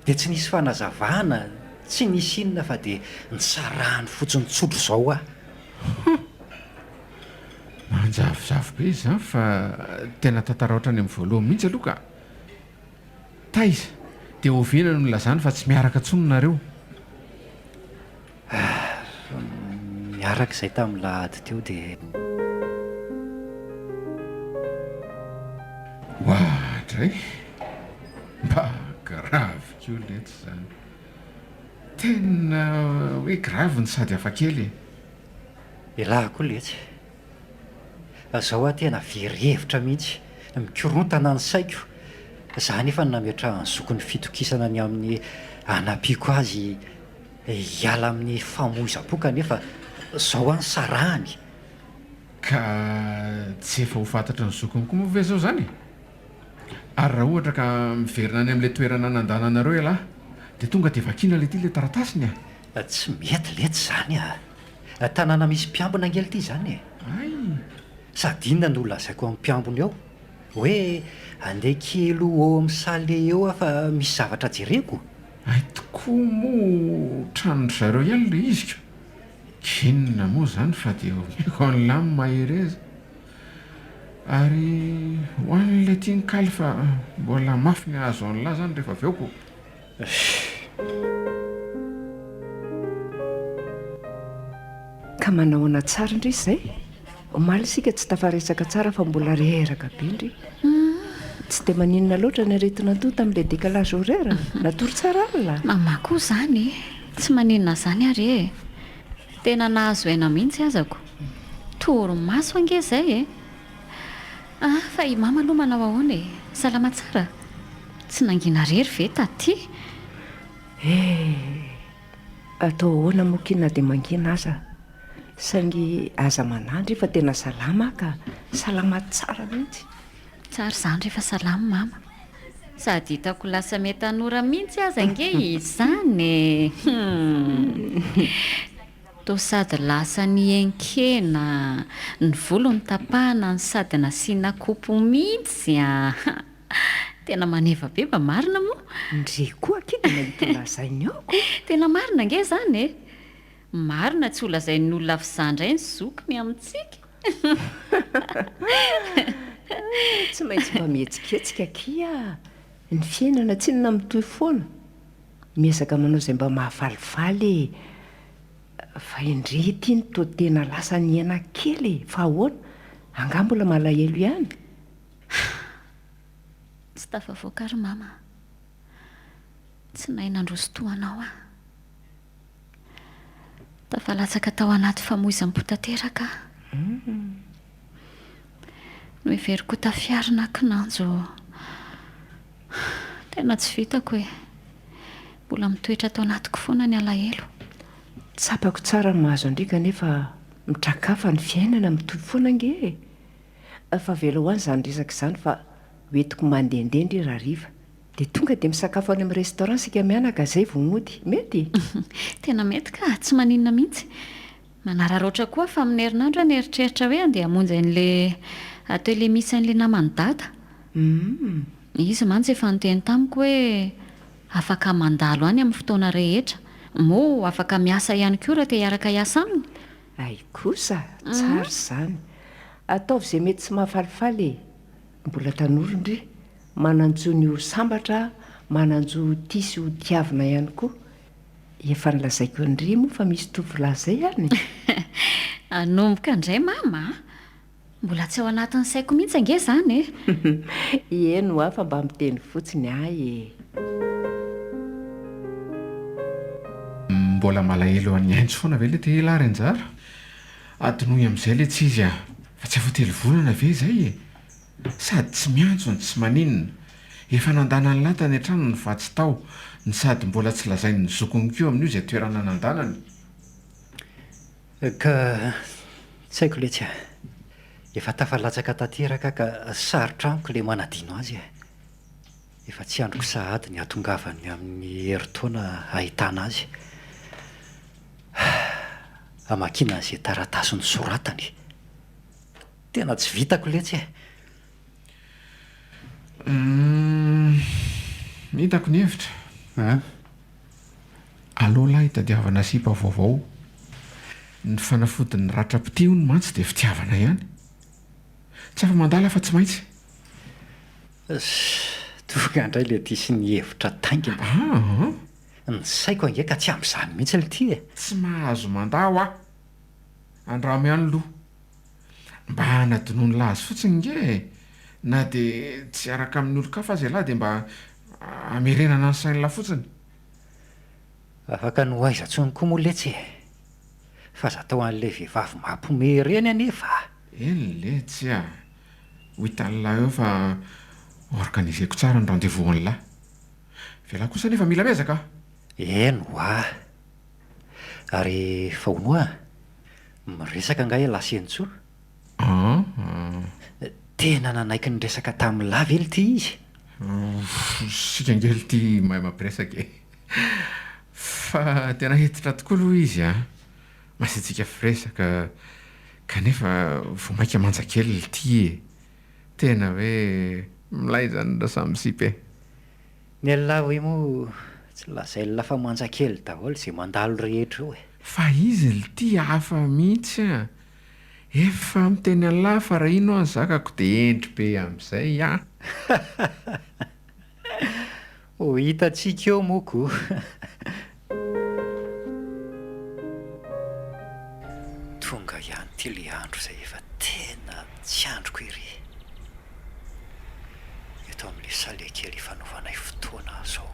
dia tsy nisy fanazavana, tsy nisy inona fa dia nisarahany fotsiny tsotra izao aho. Hum! Manjavozavo be izy izany fa tena tantara ohatrany amin'ny voalohany mihitsy aloha ka! Taiza? Dia oviana no nilazany fa tsy miaraka intsony nareo? Ah, miaraka izay tamin'ny lahady teo dia. Oadray! Mba grave koa letsy izany. Tena hoe grave no sady hafakely e! Elah koa letsy. Zao aho tena very hevitra mihitsy, mikorontana ny saiko, za nefa no nametrahan'ny zokiny fitokisana ny amin'ny hanampiako azy hiala amin'ny famoizam-po kanefa zao aho nisarahany. Ka tsy efa ho fantatry ny zokiny koa moa ve zao zany e? Ary raha ohatra ka miverina any amin'ilay toerana nandana anareo ialahy dia tonga dia vakiana ilay ity ilay taratasiny a! Tsy mety letsy zany a! Tanàna misy mpiambina ange lty izany e! Hay! Sady inona no holazaiko amin'ny mpiambina eo? Hoe andeha kely ho eo amin'ny salle eo aho fa misy zavatra jereko? Hay tokoa moa tranon-dry zareo ihany ilay izy ka! K'inona moa izany fa dia omeko an'lah ny mahereza. Ary ho an'ilay tia ny kaly fa mbola mafy ny hahazo an'lah izany rehefa avy eo ko! Ka manahoana tsara ndry izay? Omaly isika tsy tafaresaka tsara fa mbola reraka be ndry. Tsy dia maninona loatra ny aretin'andoha tamin'ilay décalage horaire? Natory tsara alina? Mama koa izany e! Tsy maninona izany ary e! Tena nahazo aina mihitsy azako. Torimaso ange izay e! Ah, fa i mama aloha manao ahoana e? Salama tsara? Tsy nangina rery ve taty? Eh! Atao ahoana moa ki na dia mangina aza? Saingy aza manahy ndry fa tena salama aho ka! Salama tsara mihitsy! Tsara izany rehefa salama mama. Sady hitako lasa miha-tanora mihitsy aza ange izany e! Hum! Toa sady lasa nihenkena, ny volo notapahana no sady nasiana kopy mihitsy a! Tena maneva be mba marina moa? Ndry koa akia dia mahita lazainy ao ko! Tena marina ange izany e! Marina tsy ho lazain'ny olona avy izaho indray ny zokiny amintsika. Tsy maintsy mba mihetsiketsika akia! Ny fiainana tsinona mitohy foana. Miezaka manao izay mba mahafalifaly e! Fa endrey ity no toa tena lasa nihena kely e! Fa ahoana? Angaha mbola malahelo ihany? Tsy tafavoaka ry mama a! Tsy nahay nandroso toa anao aho. Tafalatsaka tao anaty famoizam-po tanteraka aho. Noheveriko ho tafiarina aho kinanjo tena tsy vitako e! Mbola mitoetra ato anatiko foana ny alahelo. Tsapako tsara ny mahazo an-dry kanefa mitrakafa ny fiainana mitohy foana ange e! Fa avelao any izany resaka izany fa hoentiko mandehandeha ndry rahariva dia tonga dia misakafo any amin'ny restaurant isika mianaka izay vao mody. Mety? Tena mety ka! Tsy maninona mihitsy. Manararaotra koa fa amin'ny herinandro aho nieritreritra hoe handeha hamonjy an'ilay atelier misy an'ilay naman'i Dada. Izy mantsy efa niteny tamiko hoe afaka mandalo any amin'ny fotoana rehetra. Moa afaka miasa ihany koa raha te hiaraka hiasa aminy. Hay kosa! Tsara izany. Ataovy izay mety sy mahafalifaly e! Mbola tanora ndry, manan-jo ny ho sambatra, manan-jo ho tia sy ho tiavina ihany koa. Efa nolazaiko an-dry moa fa misy tovolahy izay any e! Hanomboka indray mama a! Mbola tsy ao anatin'ny saiko mihitsy ange izany e! Eny hoa fa mba miteny fotsiny ahy e! Mbola malahelo an'i Haintso foana ve le te elah ry Anjara? Adinoy amin'izay le tsy izy a! Fa tsy efa telo volana ve izay e? Sady tsy miantso no tsy maninona. Efa nandana an'lah tany an-trano ny vatsy tao, ny sady mbola tsy lazain'ny zokiny koa amin'io izay toerana nandanany. Ka tsy haiko letsy a! Efa tafalatsaka tanteraka aho ka sarotra amiko ilay manadino azy e! Efa tsy andriko sahady ny hahatongavany amin'ny herintaona hahitana azy. Hamakiana an'izay taratasy nosoratany. Tena tsy vitako letsy e! Humm, hitako ny hevitra. An? Aleo lahy hitadiavana sipa vaovao. Ny fanafodin'ny ratram-pitia hono mantsy dia fitiavana ihany. Tsy afa-mandala fa tsy maintsy. Tonga indray le ty sy ny hevitra taingina. Aa! Ny saiko ange ka tsy amin'izany mihitsy le ty e! Tsy mahazo mandà hoa. Andramo ihany loha. Mba hanadinoan'i lahy azy fotsiny nge e! Na dia tsy hiaraka amin'ny olon-kafa aza ialahy dia mba hamerenana ny sain'lah fotsiny. Afaka ny ho aiza tsony koa moa letsy e! Fa aza atao an'ilay vehivavy mampiomehy ireny anefa a! Eny letsy a! Ho hitan'lah eo fa organiser-ko tsara ny rendez-vous an'lah. F'elah kosa anefa mila miezaka a! Eny hoa! Ary fa hono hoa, miresaka angaha ialahy sy Henintsoa? An? Tena nanaiky niresaka tamin'lah ve lty izy? Isika ange lty mahay mampiresaka e! Fa tena hentitra tokoa aloha izy an! Masiatsiaka firesaka kanefa vao mainka manja kely lty e! Tena hoe milay zany raha samy sipa e! Ny an'lah hoe moa tsy lazain'lah fa manja kely daholo izay mandalo rehetra eo e! Fa izy lty hafa mihitsy an! Efa miteny an'lah fa raha ino an zakako de hendry be amizay an! Ho hitantsika eo moa ko! Tonga ihany ity le andro izay efa tena tsy andriko ery. Eto amin'ilay salle kely ifanaovanay fotoana izao.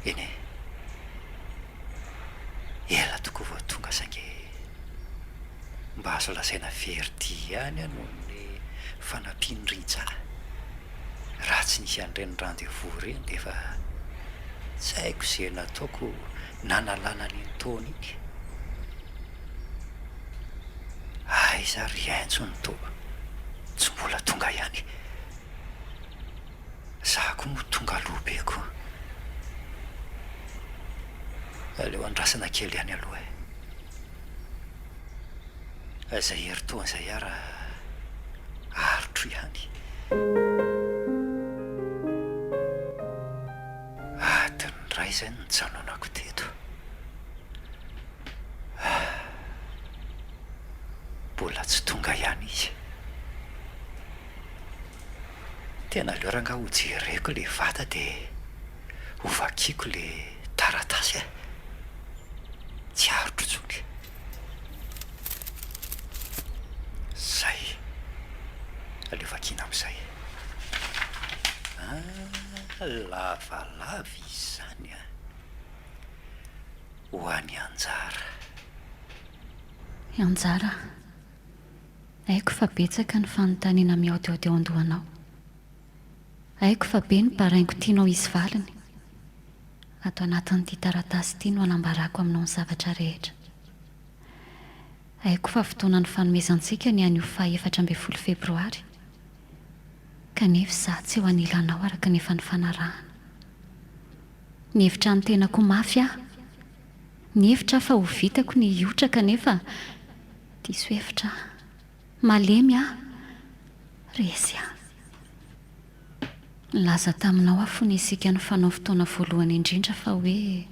Eny e! Ela tokoa vao tonga saingy mba azo lazaina very dia ihany aho noho ny fanampian'i Rija. Raha tsy nisy an'ireny rendez-vous ireny dia efa tsy haiko izay nataoko nanalana an'iny taona iny. Aiza ary ry Haintso no toa tsy mbola tonga ihany? Za koa moa tonga aloha be ko. Aleo andrasana kely ihany aloha e. Izay herintaona izay ara aritro ihany. Adiny iray izay no nijanonako teto. Mbola tsy tonga ihany izy. Tena aleo rangaha ho jereko le vata de ho vakiako le taratasy e! Tsy aritro intsony. Zay. Aleo vakiana amin'izay. Ah, lavalava izy izany an! Ho an'i Anjara. Anjara a! Haiko fa betsaka ny fanontaniana mihaodihaody ao an-dohanao. Haiko fa be ny baraingo tianao hisy valiny. Ato anatin'ity taratasy ity no hanambarako aminao ny zavatra rehetra. Haiko fa fotoana nifanomezantsika ny anio faha 14 febroary. Kanefa izaho tsy eo anilanao araka ny efa nifanarahana. Nihevitra ny tenako ho mafy aho. Nihevitra aho fa ho vitako ny hiotra kanefa Diso hevitra aho. Malemy aho. Resy aho. Nilaza taminao aho fony isika nifanao fotoana voalohany indrindra fa hoe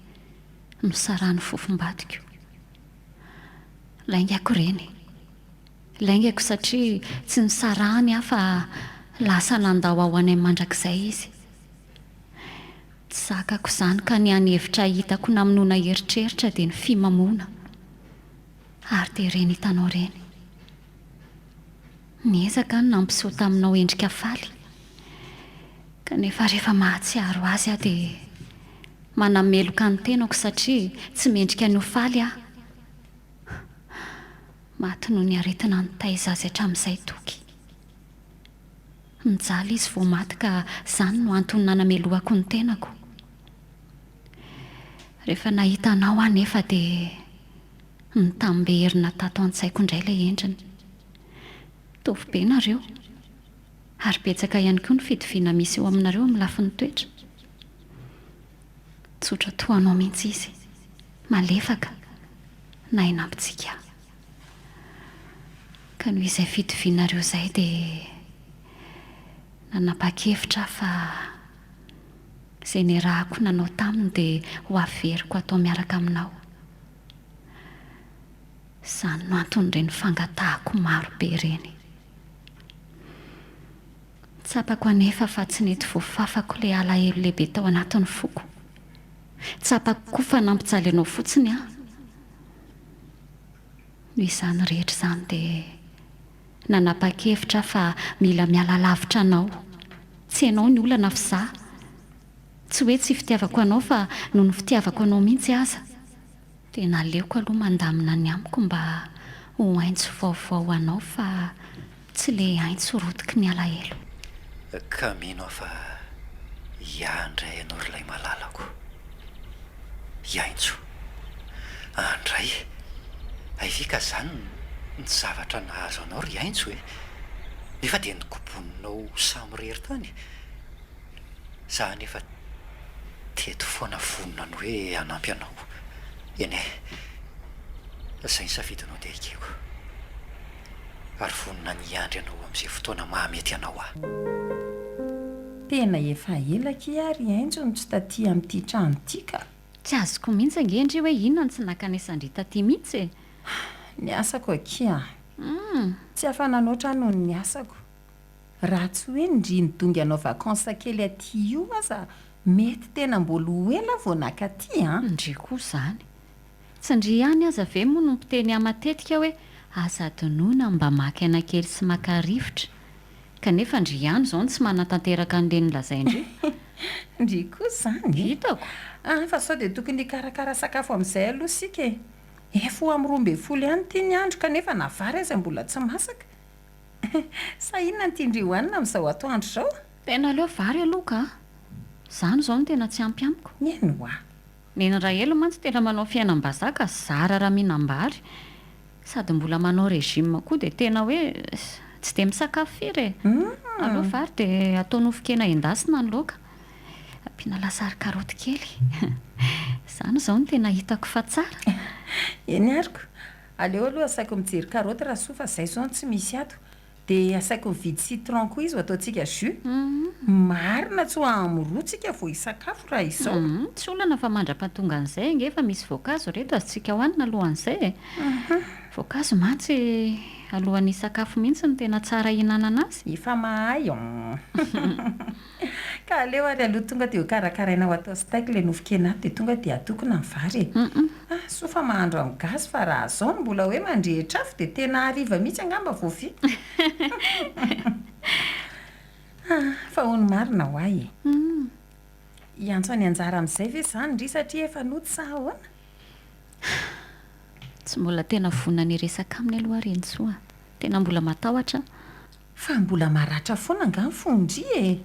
nosarahan'ny fofombadiko. Laingako ireny. Laingako satria tsy nisarahany aho fa lasa nandao aho any amin'ny mandrakizay izy. Tsy zakako izany ka ny hany hevitra hitako namonoana eritreritra dia ny fimamoana. Ary dia ireny hitanao ireny. Niezaka aho ny nampiseho taminao endrika faly. Kanefa rehefa mahatsiaro azy aho dia manameloka ny tenako satria tsy mendrika ny ho faly aho. Maty noho ny aretina nitaiza azy hatramin'izay Toky. Nijaly izy vao maty ka izany no antony nanamelohako ny tenako. Rehefa nahita anao aho anefa dia nitamberina tato an-tsaiko indray ilay endriny. Mitovy be nareo. Ary betsaka ihany koa ny fitoviana misy eo aminareo amin'ny lafiny toetra. Tsotra toa anao mihitsy izy. Malefaka. Nahay nampitsiky ahy. Ka noho izay fitovianareo izay dia nanapa-kevitra aho fa izay niarahako nanao taminy dia ho averiko atao miaraka aminao. Izany no anton'ireny fangatahako maro be ireny. Tsapako anefa fa tsy nety voafafako ilay alahelo lehibe tao anatin'ny foko. Tsapako koa fa nampijaly anao fotsiny aho. Noho izany rehetra izany dia nanapa-kevitra aho fa mila miala lavitra anao. Tsy ianao ny olana fa izaho. Tsy hoe tsy fitiavako anao fa noho ny fitiavako anao mihitsy aza. Dia naleoko aloha mandamina ny amiko mba ho aintso vaovao ho anao fa tsy le aintso rotiky ny alahelo. Ka mino aho fa hiahy indray ianao ry ilay malalako. Hiaintso. Andray. Hay ve ka zany ny zavatra nahazo anao ry Aintso e? Nefa dia nokoboninao samirery tany. Za anefa teto foana vonona ny hoe hanampy anao. Eny e, izay ny safidinao dia ekeko. Ary vonona ny hiandry anao amin'izay fotoana mahamety anao aho. Tena efa ela akia ry Hainjo no tsy taty amin'ity trano ity ka. Tsy azoko mihitsy ange ndry hoe inona no tsy nankanesan-dry taty mihitsy e! Ny asako akia. Tsy afa-nanoatra aho noho ny asako. Raha tsy hoe ndry nidongy hanao vacances kely aty io aza mety tena mbola ho ela vao nakaty an! Ndry koa izany. Tsy ndry ihany aza ve moa no mpiteny ahy matetika hoe aza adinoina ny mba maka aina kely sy maka rivotra. Kanefa ndry ihany izao no tsy manatanteraka an'ilay nolazain-dry. Ndry koa izany e! Hitako. Ah, fa sao dia tokony hikarakara sakafo amin'izay aloha isika e! Efa ho amin'ny 12 ihany ity ny andro kanefa na vary aza mbola tsy masaka. Sa inona no tian-dry hohanina amin'izao atoandro izao? Tena aleo vary aloha ka! Izany izao no tena tsy ampy amiko. Eny hoa. Neny Rahely mantsy tena manao fiainam-bazaha ka zara raha mihinam-bary. Sady mbola manao régime koa dia tena hoe tsy dia misakafo firy e. Aleo vary dia atao nofon-kena endasina ny laoka. Ampiana lasary karaoty kely. Izany izao no tena hitako fa tsara. Eny ary ko. Aleo aloha asaiko mijery karaoty Rasoa fa zay zao no tsy misy ato. Dia asaiko mividy citron koa izy ho ataontsika jus. Marina tsy ho amoron tsika vao hisakafo raha izao. Tsy olana fa mandra-pahatonga an'izay ange efa misy voankazo ireto azontsika hohanina alohan'izay e. Voankazo mantsy alohan'ny hisakafo mihitsy no tena tsara hihinanana azy. Efa mahay an. Ka aleo ary aloha tonga dia ho karakaraina ho atao steak ilay nofon-kena ato dia tonga dia atokona ny vary e! Ah, soa fa mahandro amin'ny gaz fa raha zao no mbola hoe mandrehitra afo dia tena hariva mihitsy angamba vao vita. Ah, fa hono marina ho ahy e! Hiantso an'i Anjara amin'izay ve izany ndry satria efa nody sa ahoana? Tsy mbola tena vonona ny hiresaka aminy aloha aho Renintsoa a! Tena mbola matahotra aho. Fa mbola maratra foana angaha ny fon-dry e!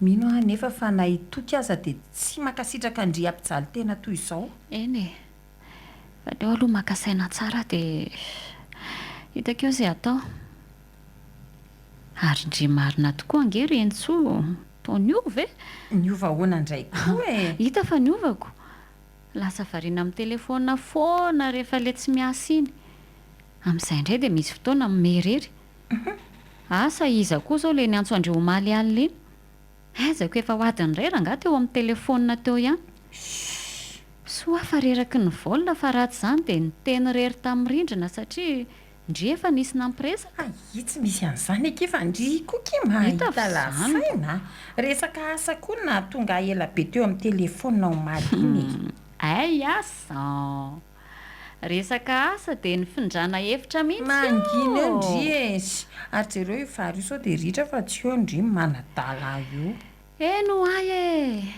Mino aho anefa fa na i Toky aza dia tsy mankasitraka an-dry hampijaly tena toy izao. Eny e! Fa aleo aloha maka saina tsara dia hitako eo izay atao. Ary ndry marina tokoa ange ry Henintsoa toa niova e! Niova ahoana indray koa e? Hita fa niovako. Lasa variana amin'ny telefaonina foana rehefa ilay tsy miasa iny. Amin'izay indray dia misy fotoana mimery ery. Asa iza koa izao ilay niantso an-dry omaly alina iny? Aizako efa ho adiny iray rangahy teo amin'ny telefaonina teo ihany. Soa fa reraky ny vol fa raha tsy izany dia niteny irery tamin'ny rindrina satria Ndry efa nisy nampiresaka? Hay tsy misy an'izany akia fa ndry koa kia Hita mahita fa izany ko. lazaina a! Resaka asa koa no nahatonga ahy ela be teo amin'ny telefaonina omaly iny e! Hay asa an! Resaka asa dia nifindrana hevitra mihitsy Mangina eo ô! ndry e! Ary jereo io vary io sao dia ritra fa tsy eo ndry manadala ahy io. Eny ho'ahy e!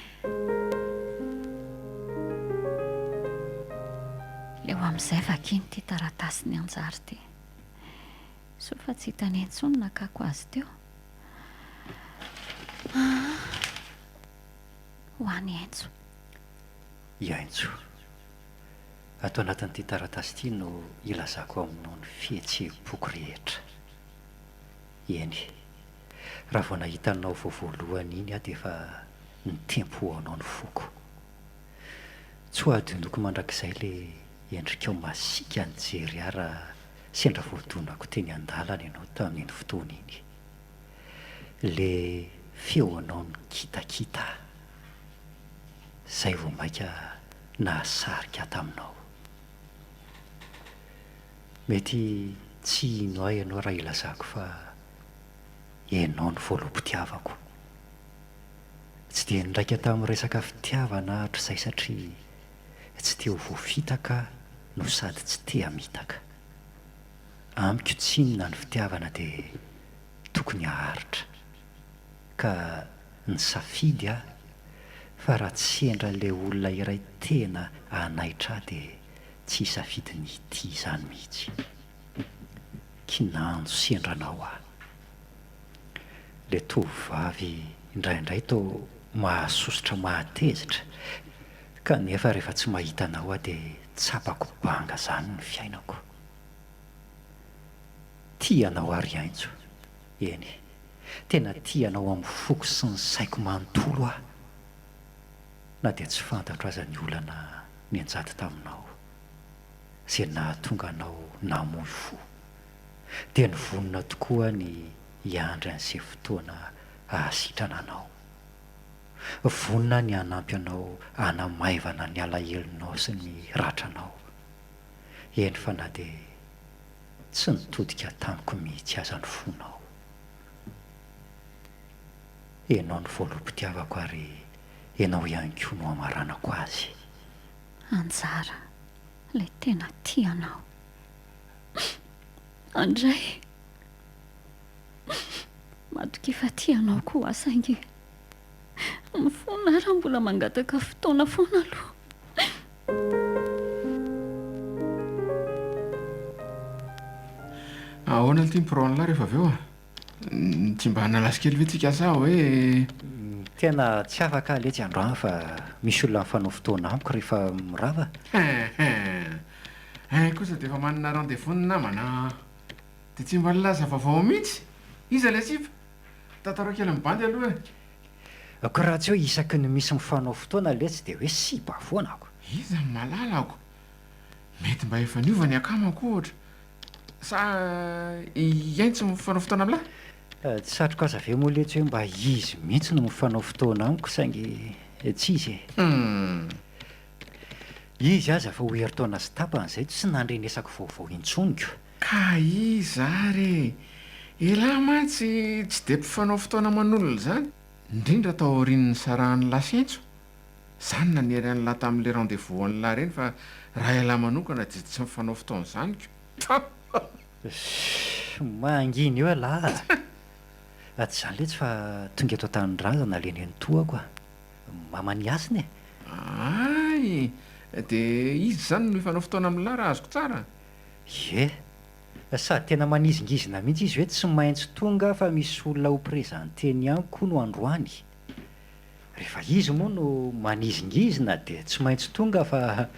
Leo amin'izay vakiana ity taratasin'i Anjara ity. Soa fa tsy hitany intsony nakako azy teo. Aa! Ho an'i Haintso. I Haintso. Ato anatin'ity taratasy ity no ilazako aminao ny fihetseham-poko rehetra. Eny, raha vao nahita anao vao voalohany iny aho dia efa nitempo ho anao ny foko. Tsy ho hadinoko mandrakizay ilay endrikao masiaka nijery ahy raha sendra voadonako teny an-dalana ianao tamin'iny fotoana iny. Ilay feonao nikitakita ahy, izay vao mainka nahasarika ahy taminao. Mety tsy hino ahy ianao raha ilazako fa ianao no voaloham-pitiavako. Tsy dia niraika tamin'ny resaka fitiavana aho hatrizay satria tsy te ho voafitaka aho no sady tsy te hamitaka. Amiko tsinona ny fitiavana dia tokony haharitra. Ka nisafidy aho fa raha tsy sendra ilay olona iray tena hanaitra ahy dia tsy hisafidy ny hitia izany mihitsy. Kinanjo sendra anao aho. Ilay tovovavy indraindray toa mahasosotra mahatezitra kanefa rehefa tsy mahita anao aho dia tsapako banga izany ny fiainako. Tia anao aho ry Haintso. Eny, tena tia anao amin'ny foko sy ny saiko manontolo aho. Na dia tsy fantatro aza ny olana nianjady taminao, izay nahatonga anao namoy fo, dia nivonona tokoa aho ny hiandry an'izay fotoana hahasitrana anao. Vonona aho ny hanampy anao hanamaivana ny alahelonao sy ny ratranao, eny fa na dia tsy nitodika tamiko mihitsy aza ny fonao. Ianao no voaloham-pitiavako ary ianao ihany koa no hamaranako azy. Anjara ilay tena tia anao. Andray. Matokia fa tia anao koa aho saingy mifona aho raha mbola mangataka fotoana foana aloha. Ahoana ity ny birao-n'lah rehefa avy eo a? Tsy mba hanalazy kely ve tsika sa hoe. Tena tsy afaka aho letsy androany fa misy olona mifanao fotoana amiko rehefa mirava. Hein hein kosa dia efa manana rendez-vous ny namana an! Dia tsy mba nilaza vaovao mihitsy! Iza ilay sipa? Tantarao kely ny bandy aloha e! Ko raha tsy hoe isaky ny misy mifanao fotoana letsy dia hoe sipa foana ako. Iza ny malalako? Mety mba efa niova ny akamako ohatra. Sa i Ain tsy mifanao fotoana amin'lah? Tsy satriko aza ve moa letsy hoe mba izy mihitsy no mifanao fotoana amiko saingy tsy izy e. Humm. Izy aza efa ho herintaona sy tapany izay tsy nandrenesako vaovao intsony ko. Ka iza ary e? Elah mantsy tsy dia mpifanao fotoana aman'olona izany, indrindra tao aorian'ny nisarahan'i Lasenjo. Za no nanery an'lah tamin'le rendez-vous an'lah ireny fa raha elah manokana dia tsy mifanao fotoana izany ko. Shh, mangina eo elah a! Tsy izany letsy fa tonga eto an-tanindrazana le nenitoako a! Maman'i Hasina e! Hay! Dia izy izany no hifanao fotoana amin'lah raha azoko tsara? Ie! Sady tena manizingizina mihitsy izy hoe tsy maintsy tonga fa misy olona ho présenter-ny amiko hono androany. Rehefa izy moa no manizingizina dia tsy maintsy tonga fa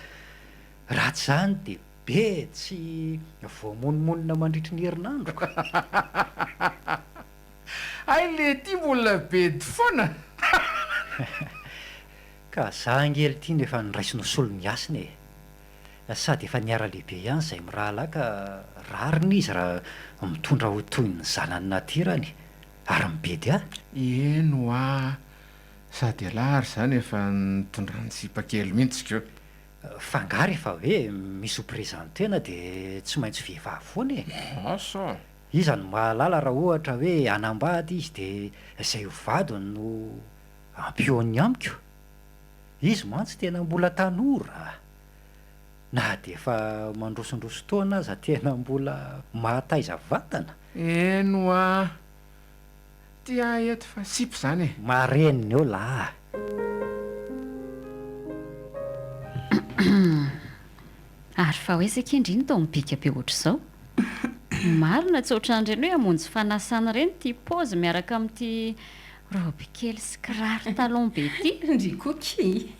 raha tsy izany dia be tsy voamonomonona mandritry ny herinandro. Hay letia mbola bedy foana. Ka za ange lty no efa noraisiny ho solon'i Hasina e! Sady efa niara-lehibe ihany izay mirahalahy ka rariny izy raha mitondra ho toy ny zanany naterany. Ary mibedy ahy? Eny hoa, sady ialahy ary izany efa nitondran'ny sipa kely mihitsy ko. Fa angaha rehefa hoe misy ho presenter-na dia tsy maintsy vehivavy foana e? Asa. Iza no mahalala raha ohatra hoe hanambady izy dia izay ho vadiny no ampihaoniny amiko? Izy mantsy tena mbola tanora a! Na dia efa mandrosondroso taona aza tena mbola mahataiza vatana. Eny hoa! Ty ahy eto fa sipa izany e! Marenina eo lah a! Ary fa hoe saika ndry no tao mibika be ohatr'izao? Marina tsy ohatran'ireny hoe hamonjy fanasana ireny ity paozy miaraka amin'ity robe kely sy kiraro talon be ity. Ndry koa ki!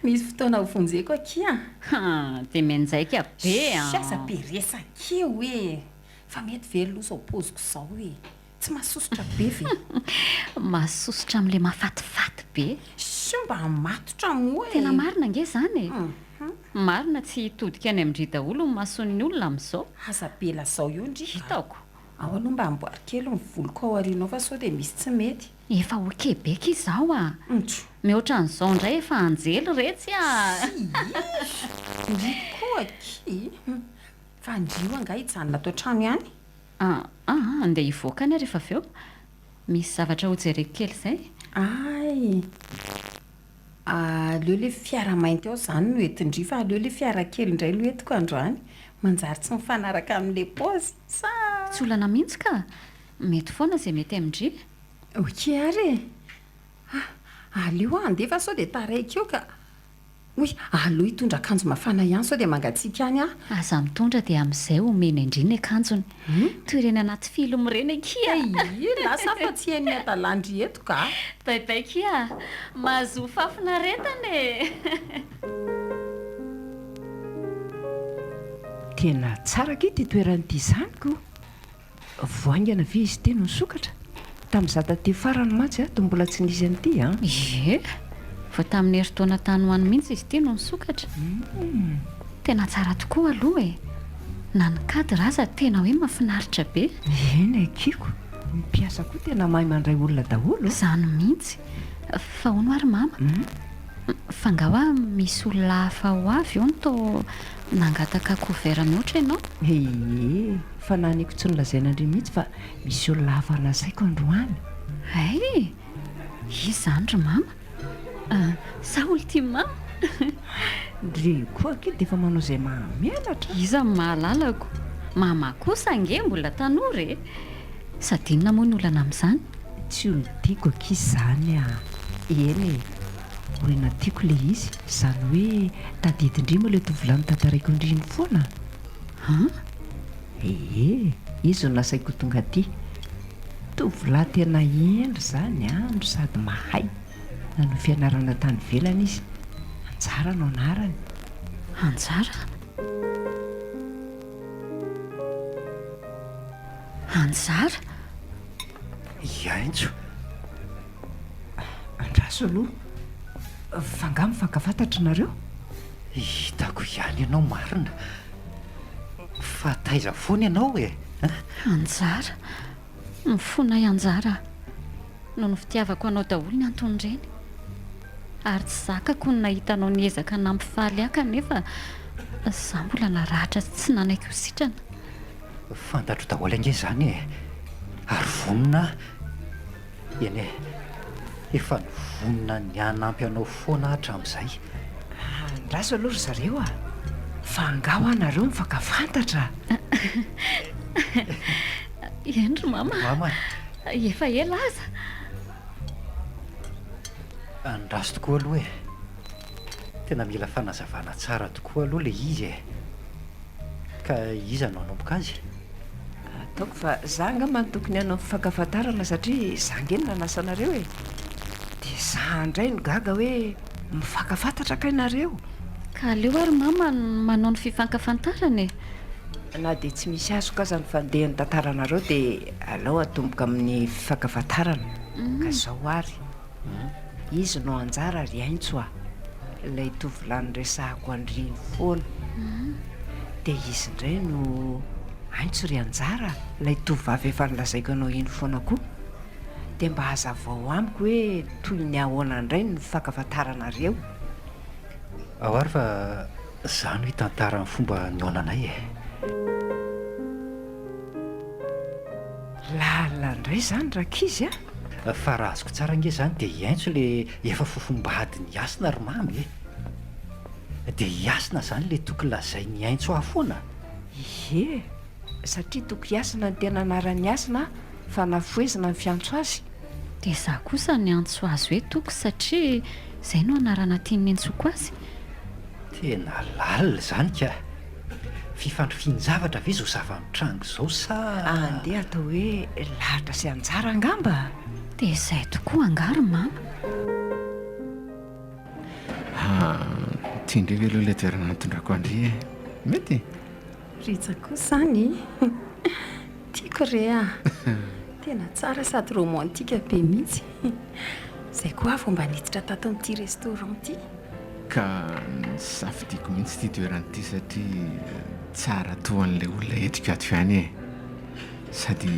Misy fotoana ho vonjeko akia. Ha! Dia mianjaika be an! Shh aza be resaka eo e! Fa mety ve aloha izao paoziko izao e? Tsy mahasosotra be ve? Mahasosotra amin'ilay mahafatifaty be. Shh mba matotra moa e! Tena marina ange izany e! Marina tsy hitodika any amin-dry daholo ny mason'ny olona amin'izao. Aza be lazao eo ndry a! Hitako. Ao aloha mba amboary kely ny voloko ao aoriana ao fa sao dia misy tsy mety. Efa ok be ki izao a! Ntro. Mihoatra an'izao indray efa anjely retsy a! Tsia! Ndry koa akia! Fa ndry io angaha hijanona ato an-trano ihany? Aa andeha hivoaka any aho rehefa avy eo. Misy zavatra hojereko kely izay. Hay! Aleo ilay fiara mainty ao izany no entin-dry fa aleo ilay fiara kely indray no entiko androany. Manjary tsy mifanaraka amin'ilay paozy, sa? Tsy olana mihitsy ka! Mety foana izay mety amin-dry. Ok ary e! Ah! Aleo aho handeha fa sao dia taraiky eo ka! Oy, aleo hitondra akanjo mafana ihany sao dia mangatsiaka any aho. Aza mitondra dia amin'izay omena indry ny akanjony. Toy ireny anaty film ireny akia. Eyy, lasa aho fa tsy hain'ny adalan-dry eto ka. Bye bye kia. Mahazoa fahafinaretana e. Tena tsara akia ity toerana ity izany ko. Vao haingana ve izy ity no nisokatra? Tamin'izaho taty farany mantsy ato mbola tsy nisy an'ity an! Ie, vao tamin'ny herintaona tany ho any mihitsy izy ity no nisokatra. Tena tsara tokoa aloha e! Na ny cadre aza tena hoe mahafinaritra be. Eny akiako, ny mpiasa koa tena mahay mandray olona daholo. Izany mihitsy. Fa hono ary mama, fa nga hoa misy olona hafa ho avy hono toa nangataka couvert mihoatra ianao? Ie, Fa naniko tsy nolazaina ndry mihitsy fa misy olona hafa nasaiko androany. Hay! Iza izany ry mama? Sa olon-tian'i mama? Ndry koa akia dia efa manao izay mahamenatra. Iza no mahalalako? Mama kosa ange mbola tanora e! Sady inona moa ny olana amin'izany? Tsy olon-tiako akia izany a! Eny e! Olona tiako ilay izy, izany hoe tadidin-dry moa ilay tovolahy notantaraiko an-dry iny foana? An? Ee, izy no nasaiko ho tonga aty. Tovolahy tena hendry izany an, no sady mahay. Nanohy fianarana tany ivelany izy. Anjara no anarany. Anjara? Anjara? Hiaintso. Andraso aloha. Fa angaha mifankafantatra nareo? Hitako ihany ianao marina. Fa taiza foana ianao e? Anjara, mifona ahy Anjara a! Noho ny fitiavako anao daholo ny anton'ireny. Ary tsy zakako ny nahita anao niezaka nampifaly ahy kanefa izaho mbola naratra sy tsy nanaiky ho sitrana. Fantatro daholo ange izany e! Ary vonona aho. Eny e, efa nivonona ny hanampy anao foana aho hatramin'izay. Andraso aloha ry zareo a! Fa angaha hoa nareo mifankafantatra? Eny ry mama. Mama. Efa ela aza. Andraso tokoa aloha e! Tena mila fanazavana tsara tokoa aloha ilay izy e! Ka iza no hanomboka azy? Ataoko fa za angamba no tokony hanao fifankafantarana satria za ange no nanasa anareo e! Dia za indray no gaga hoe mifankafantatra kay nareo? Ka aleo ary mama no manao ny fifankafantarana e! Na dia tsy misy azoko aza ny fandehan'ny tantaranareo dia alao atomboka amin'ny fifankafantarana. Ka zao ary. Izy no anjara ry Aintso a! Ilay tovolahy niresahako an-dry iny foana. Dia izy indray no Aintso ry Anjara, ilay tovovavy efa nolazaiko anao iny foana koa. Dia mba hazavao amiko hoe toy ny ahoana indray ny fifankafantaranareo? Ao ary fa za no hitantara ny fomba nihaonanay e. Lalina indray izany rankizy a! Fa raha azoko tsara ange izany dia hiaintso le efa fofombadin'i Hasina ry Mamy e! Dia i Hasina izany le toky lazain'i Haintso ahy foana? Ie, satria Toky Hasina no tena anaran'i Hasina fa nafohezina ny fiantso azy. Dia izaho kosa niantso azy hoe Toky satria izay no anarana tian'i niantsoako azy. Tena lalina izany ka! Fifandrifian-javatra ve izao zava-mitranga izao sa. Andeha atao hoe lahatra sy anjara angamba? Dia izay tokoa angaha ry mama? Haa, ity indray ve aloha ilay toerana nitondrako an-dry e? Mety? Rija kosa izany tiako re a! Tena tsara sady romantique be mihitsy. Izay koa aho vao mba niditra tato amin'ity restaurant ity. Ka nisafidiako mihitsy ity toerana ity satria tsara toa an'ilay olona entiko ato ihany e! Sady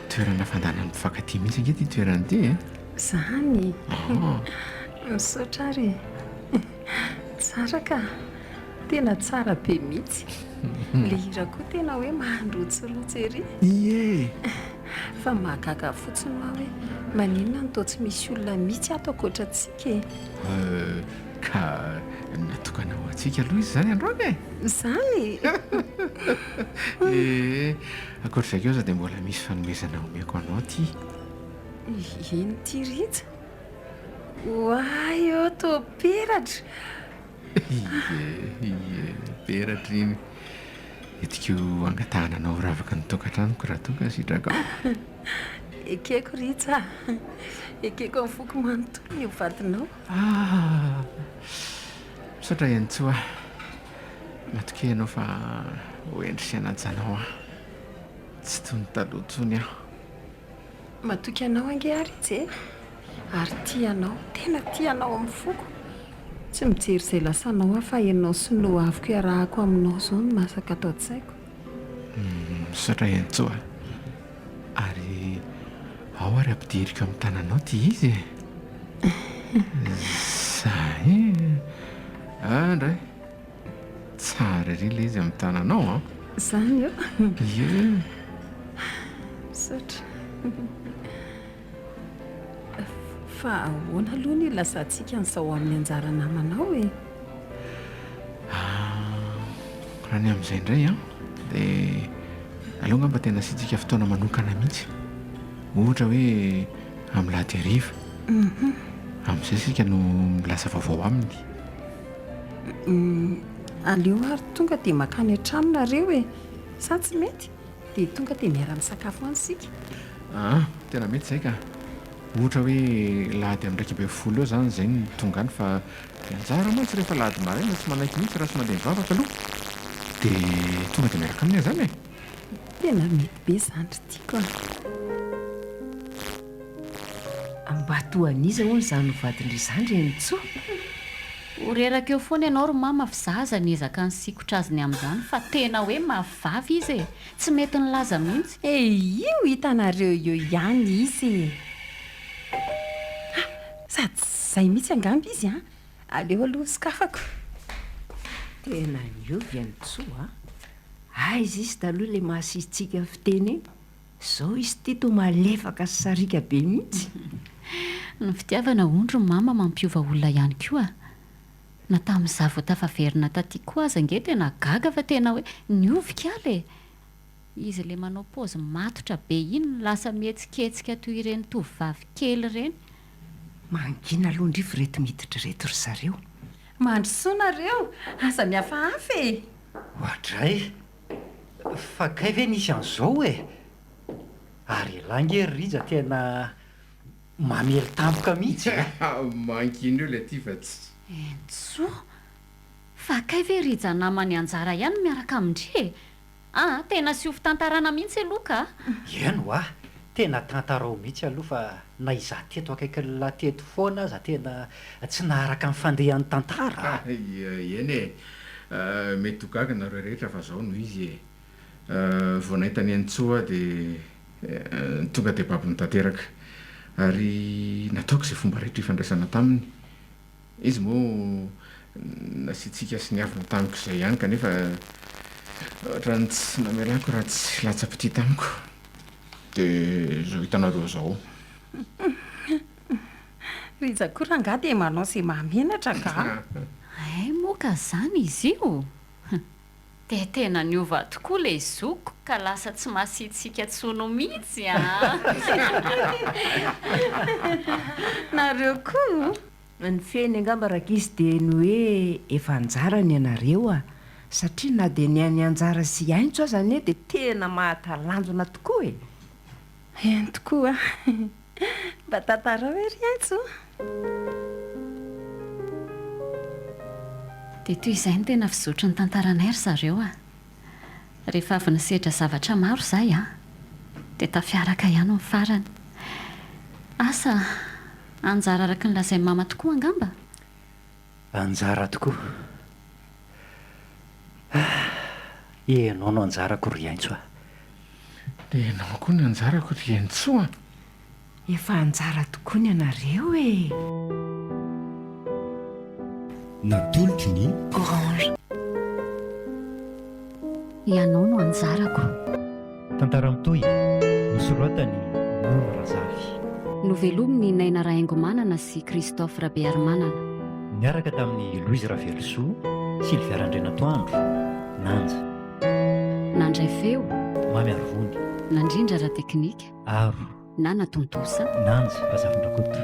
toerana fandahanan'ny mpifankatia mihitsy ange ity toerana ity e! Izany? Misaotra ary e! Tsara ka! Tena tsara be mihitsy. Le hira koa tena hoe mandrotsirotsy ery. Ie! Fa mahagaga fotsiny hoa hoe maninona no toa tsy misy olona mihitsy ato ankoatra antsika e? Euh, ka natokana ho antsika aloha izy izany androany e! Izany? Ee, ankoatr'izay koa aza dia mbola misy fanomezana omeko anao aty. Ino ity Rija? Oay ô, toa peratra! Ie, ie, peratra iny. Entiko hangatahana anao ho ravaka ny tokantranoko raha toa ka sitrakao. Ekeko Rija a! Ekeko amin'ny foko manontolo ny ho vadinao. Ah! Misaotra Henintsoa a! Matokia ianao fa ho hendry sy hanaja anao aho. Tsy toy ny taloha intsony aho. Matoky anao ange aho Rija e! Ary tia anao, tena tia anao amin'ny foko. Tsy mijery izay lasanao aho fa ianao sy ny hoaviko iarahako aminao izao no masaka ato an-tsaiko. Misaotra Henintsoa a! Ary ao ary ampidiriko amin'ny tananao ity izy e! Zay e! Andray! Tsara ery ilay izy amin'ny tananao an! Izany eo? Ie! Misaotra. Fa ahoana aloha ny ilazantsika an'izao amin'ny anjara namanao e? Raha ny amin'izay indray an, dia aleo angamba tena asiantsika fotoana manokana mihitsy. Ohatra hoe amin'ny lahady hariva. Amin'izay isika no milaza vaovao aminy. Aleo ary tonga dia mankany an-trano nareo e! Sa tsy mety? Dia tonga dia miara-misakafo any isika. Aa, tena mety izay ka! Ohatra hoe lahady amin'ny 11 eo izany izay no tonga any fa ny anjara mantsy rehefa lahady maraina tsy manaiky mihitsy raha tsy mandeha mivavaka aloha. Dia tonga dia miaraka aminy aho izany e! Tena mety be izany ry tiako a! Mba toa an'iza hono izany ho vadin-dry izany ry Henintsoa? Ho reraka eo foana ianao ry mama f'za aza niezaka nisikotra azy ny amin'izany fa tena hoe mafy vava izy e! Tsy mety nilaza mihitsy. E io hitanareo eo ihany izy e! Ha! Sady tsy izay mihitsy angamba izy an! Aleo aloha sokafako. Tena niova i Henintsoa a! Aiza izy taloha ilay mahasisitsika fiteny iny? Zao izy ity toa malefaka sy sariaka be mihitsy. Ny fitiavana hono ry mama mampiova olona ihany koa a! Na tamin'izaho vao tafaverina taty koa aza ange tena gaga fa tena hoe niova ikala e! Izy ilay manao paozy matotra be iny no lasa mihetsiketsika toy ireny tovovavy kely ireny. Mangina aloha ndry f'ireto miditra ireto ry zareo. Mandrosoa nareo, aza mihafahafa e! Oadray! Fa kay ve nisy an'izao e! Ary elah nge ry Rija tena mamely tampoka mihitsy e! Mangina eo ilay ty fa tsy. Entsoa! Fa kay ve Rija naman'i Anjara ihany miaraka amin-dry e! Aa tena asio fitantarana mihitsy aloha ka! Eny hoa! Tena tantarao mihitsy aloha fa na izaho teto akaikin'lah teto foana aza tena tsy naharaka ny fandehan'ny tantara a! Eny e! Mety ho gaga nareo rehetra fa zao no izy e! Vao nahita an'i Henintsoa aho dia tonga dia babony tanteraka. Ary nataoko izay fomba rehetra ifandraisana taminy. Izy moa. Nasiantsika sy niavona tamiko izay ihany kanefa ohatran'ny tsy namelako raha tsy latsa-pitia tamiko. Dia izao hitanareo izao. Rija koa rangahy dia manao izay mahamenatra ka! Hay moa ka zany izy io? Dia tena niova tokoa ilay zokiko ka lasa tsy masiatsiaka tsony mihitsy an! Nareo koa! Ny fehiny angamba rankizy dia ny hoe efa anjara ny anareo a! Satria na dia ny an'i Anjara sy Haintso aza anie dia tena mahatalanjona tokoa e! Eny tokoa! Mba tantarao hoe ry Haintso? Dia toy izay no tena fizotry ny tantaranay ry zareo a! Rehefa avy nisedra zavatra maro izahay a! Dia tafiaraka ihany ny farany. Asa, anjara araka ny lazain'i mama tokoa angamba? Anjara tokoa. Ah! Ianao no anjarako ry Haintso a! Dia ianao koa no anjarako ry Hentsoa a! Efa anjara tokoa ny anareo e! Natolotry ny. Orange. Ianao no anjarako. Tantara mitohy, nosoratan'i Noro Razafy. Novelomin'i Naina Rahaingomanana sy Christophe Rabearimanana. Niaraka tamin'i Louise Ravelosoa, Sylvia Randrianatoandro, Nanja. Nandray feo. Mamy Arivony. Nandrindra ara-teknika. Aro. Nana Tontosa. Nanja Razafindrakoto.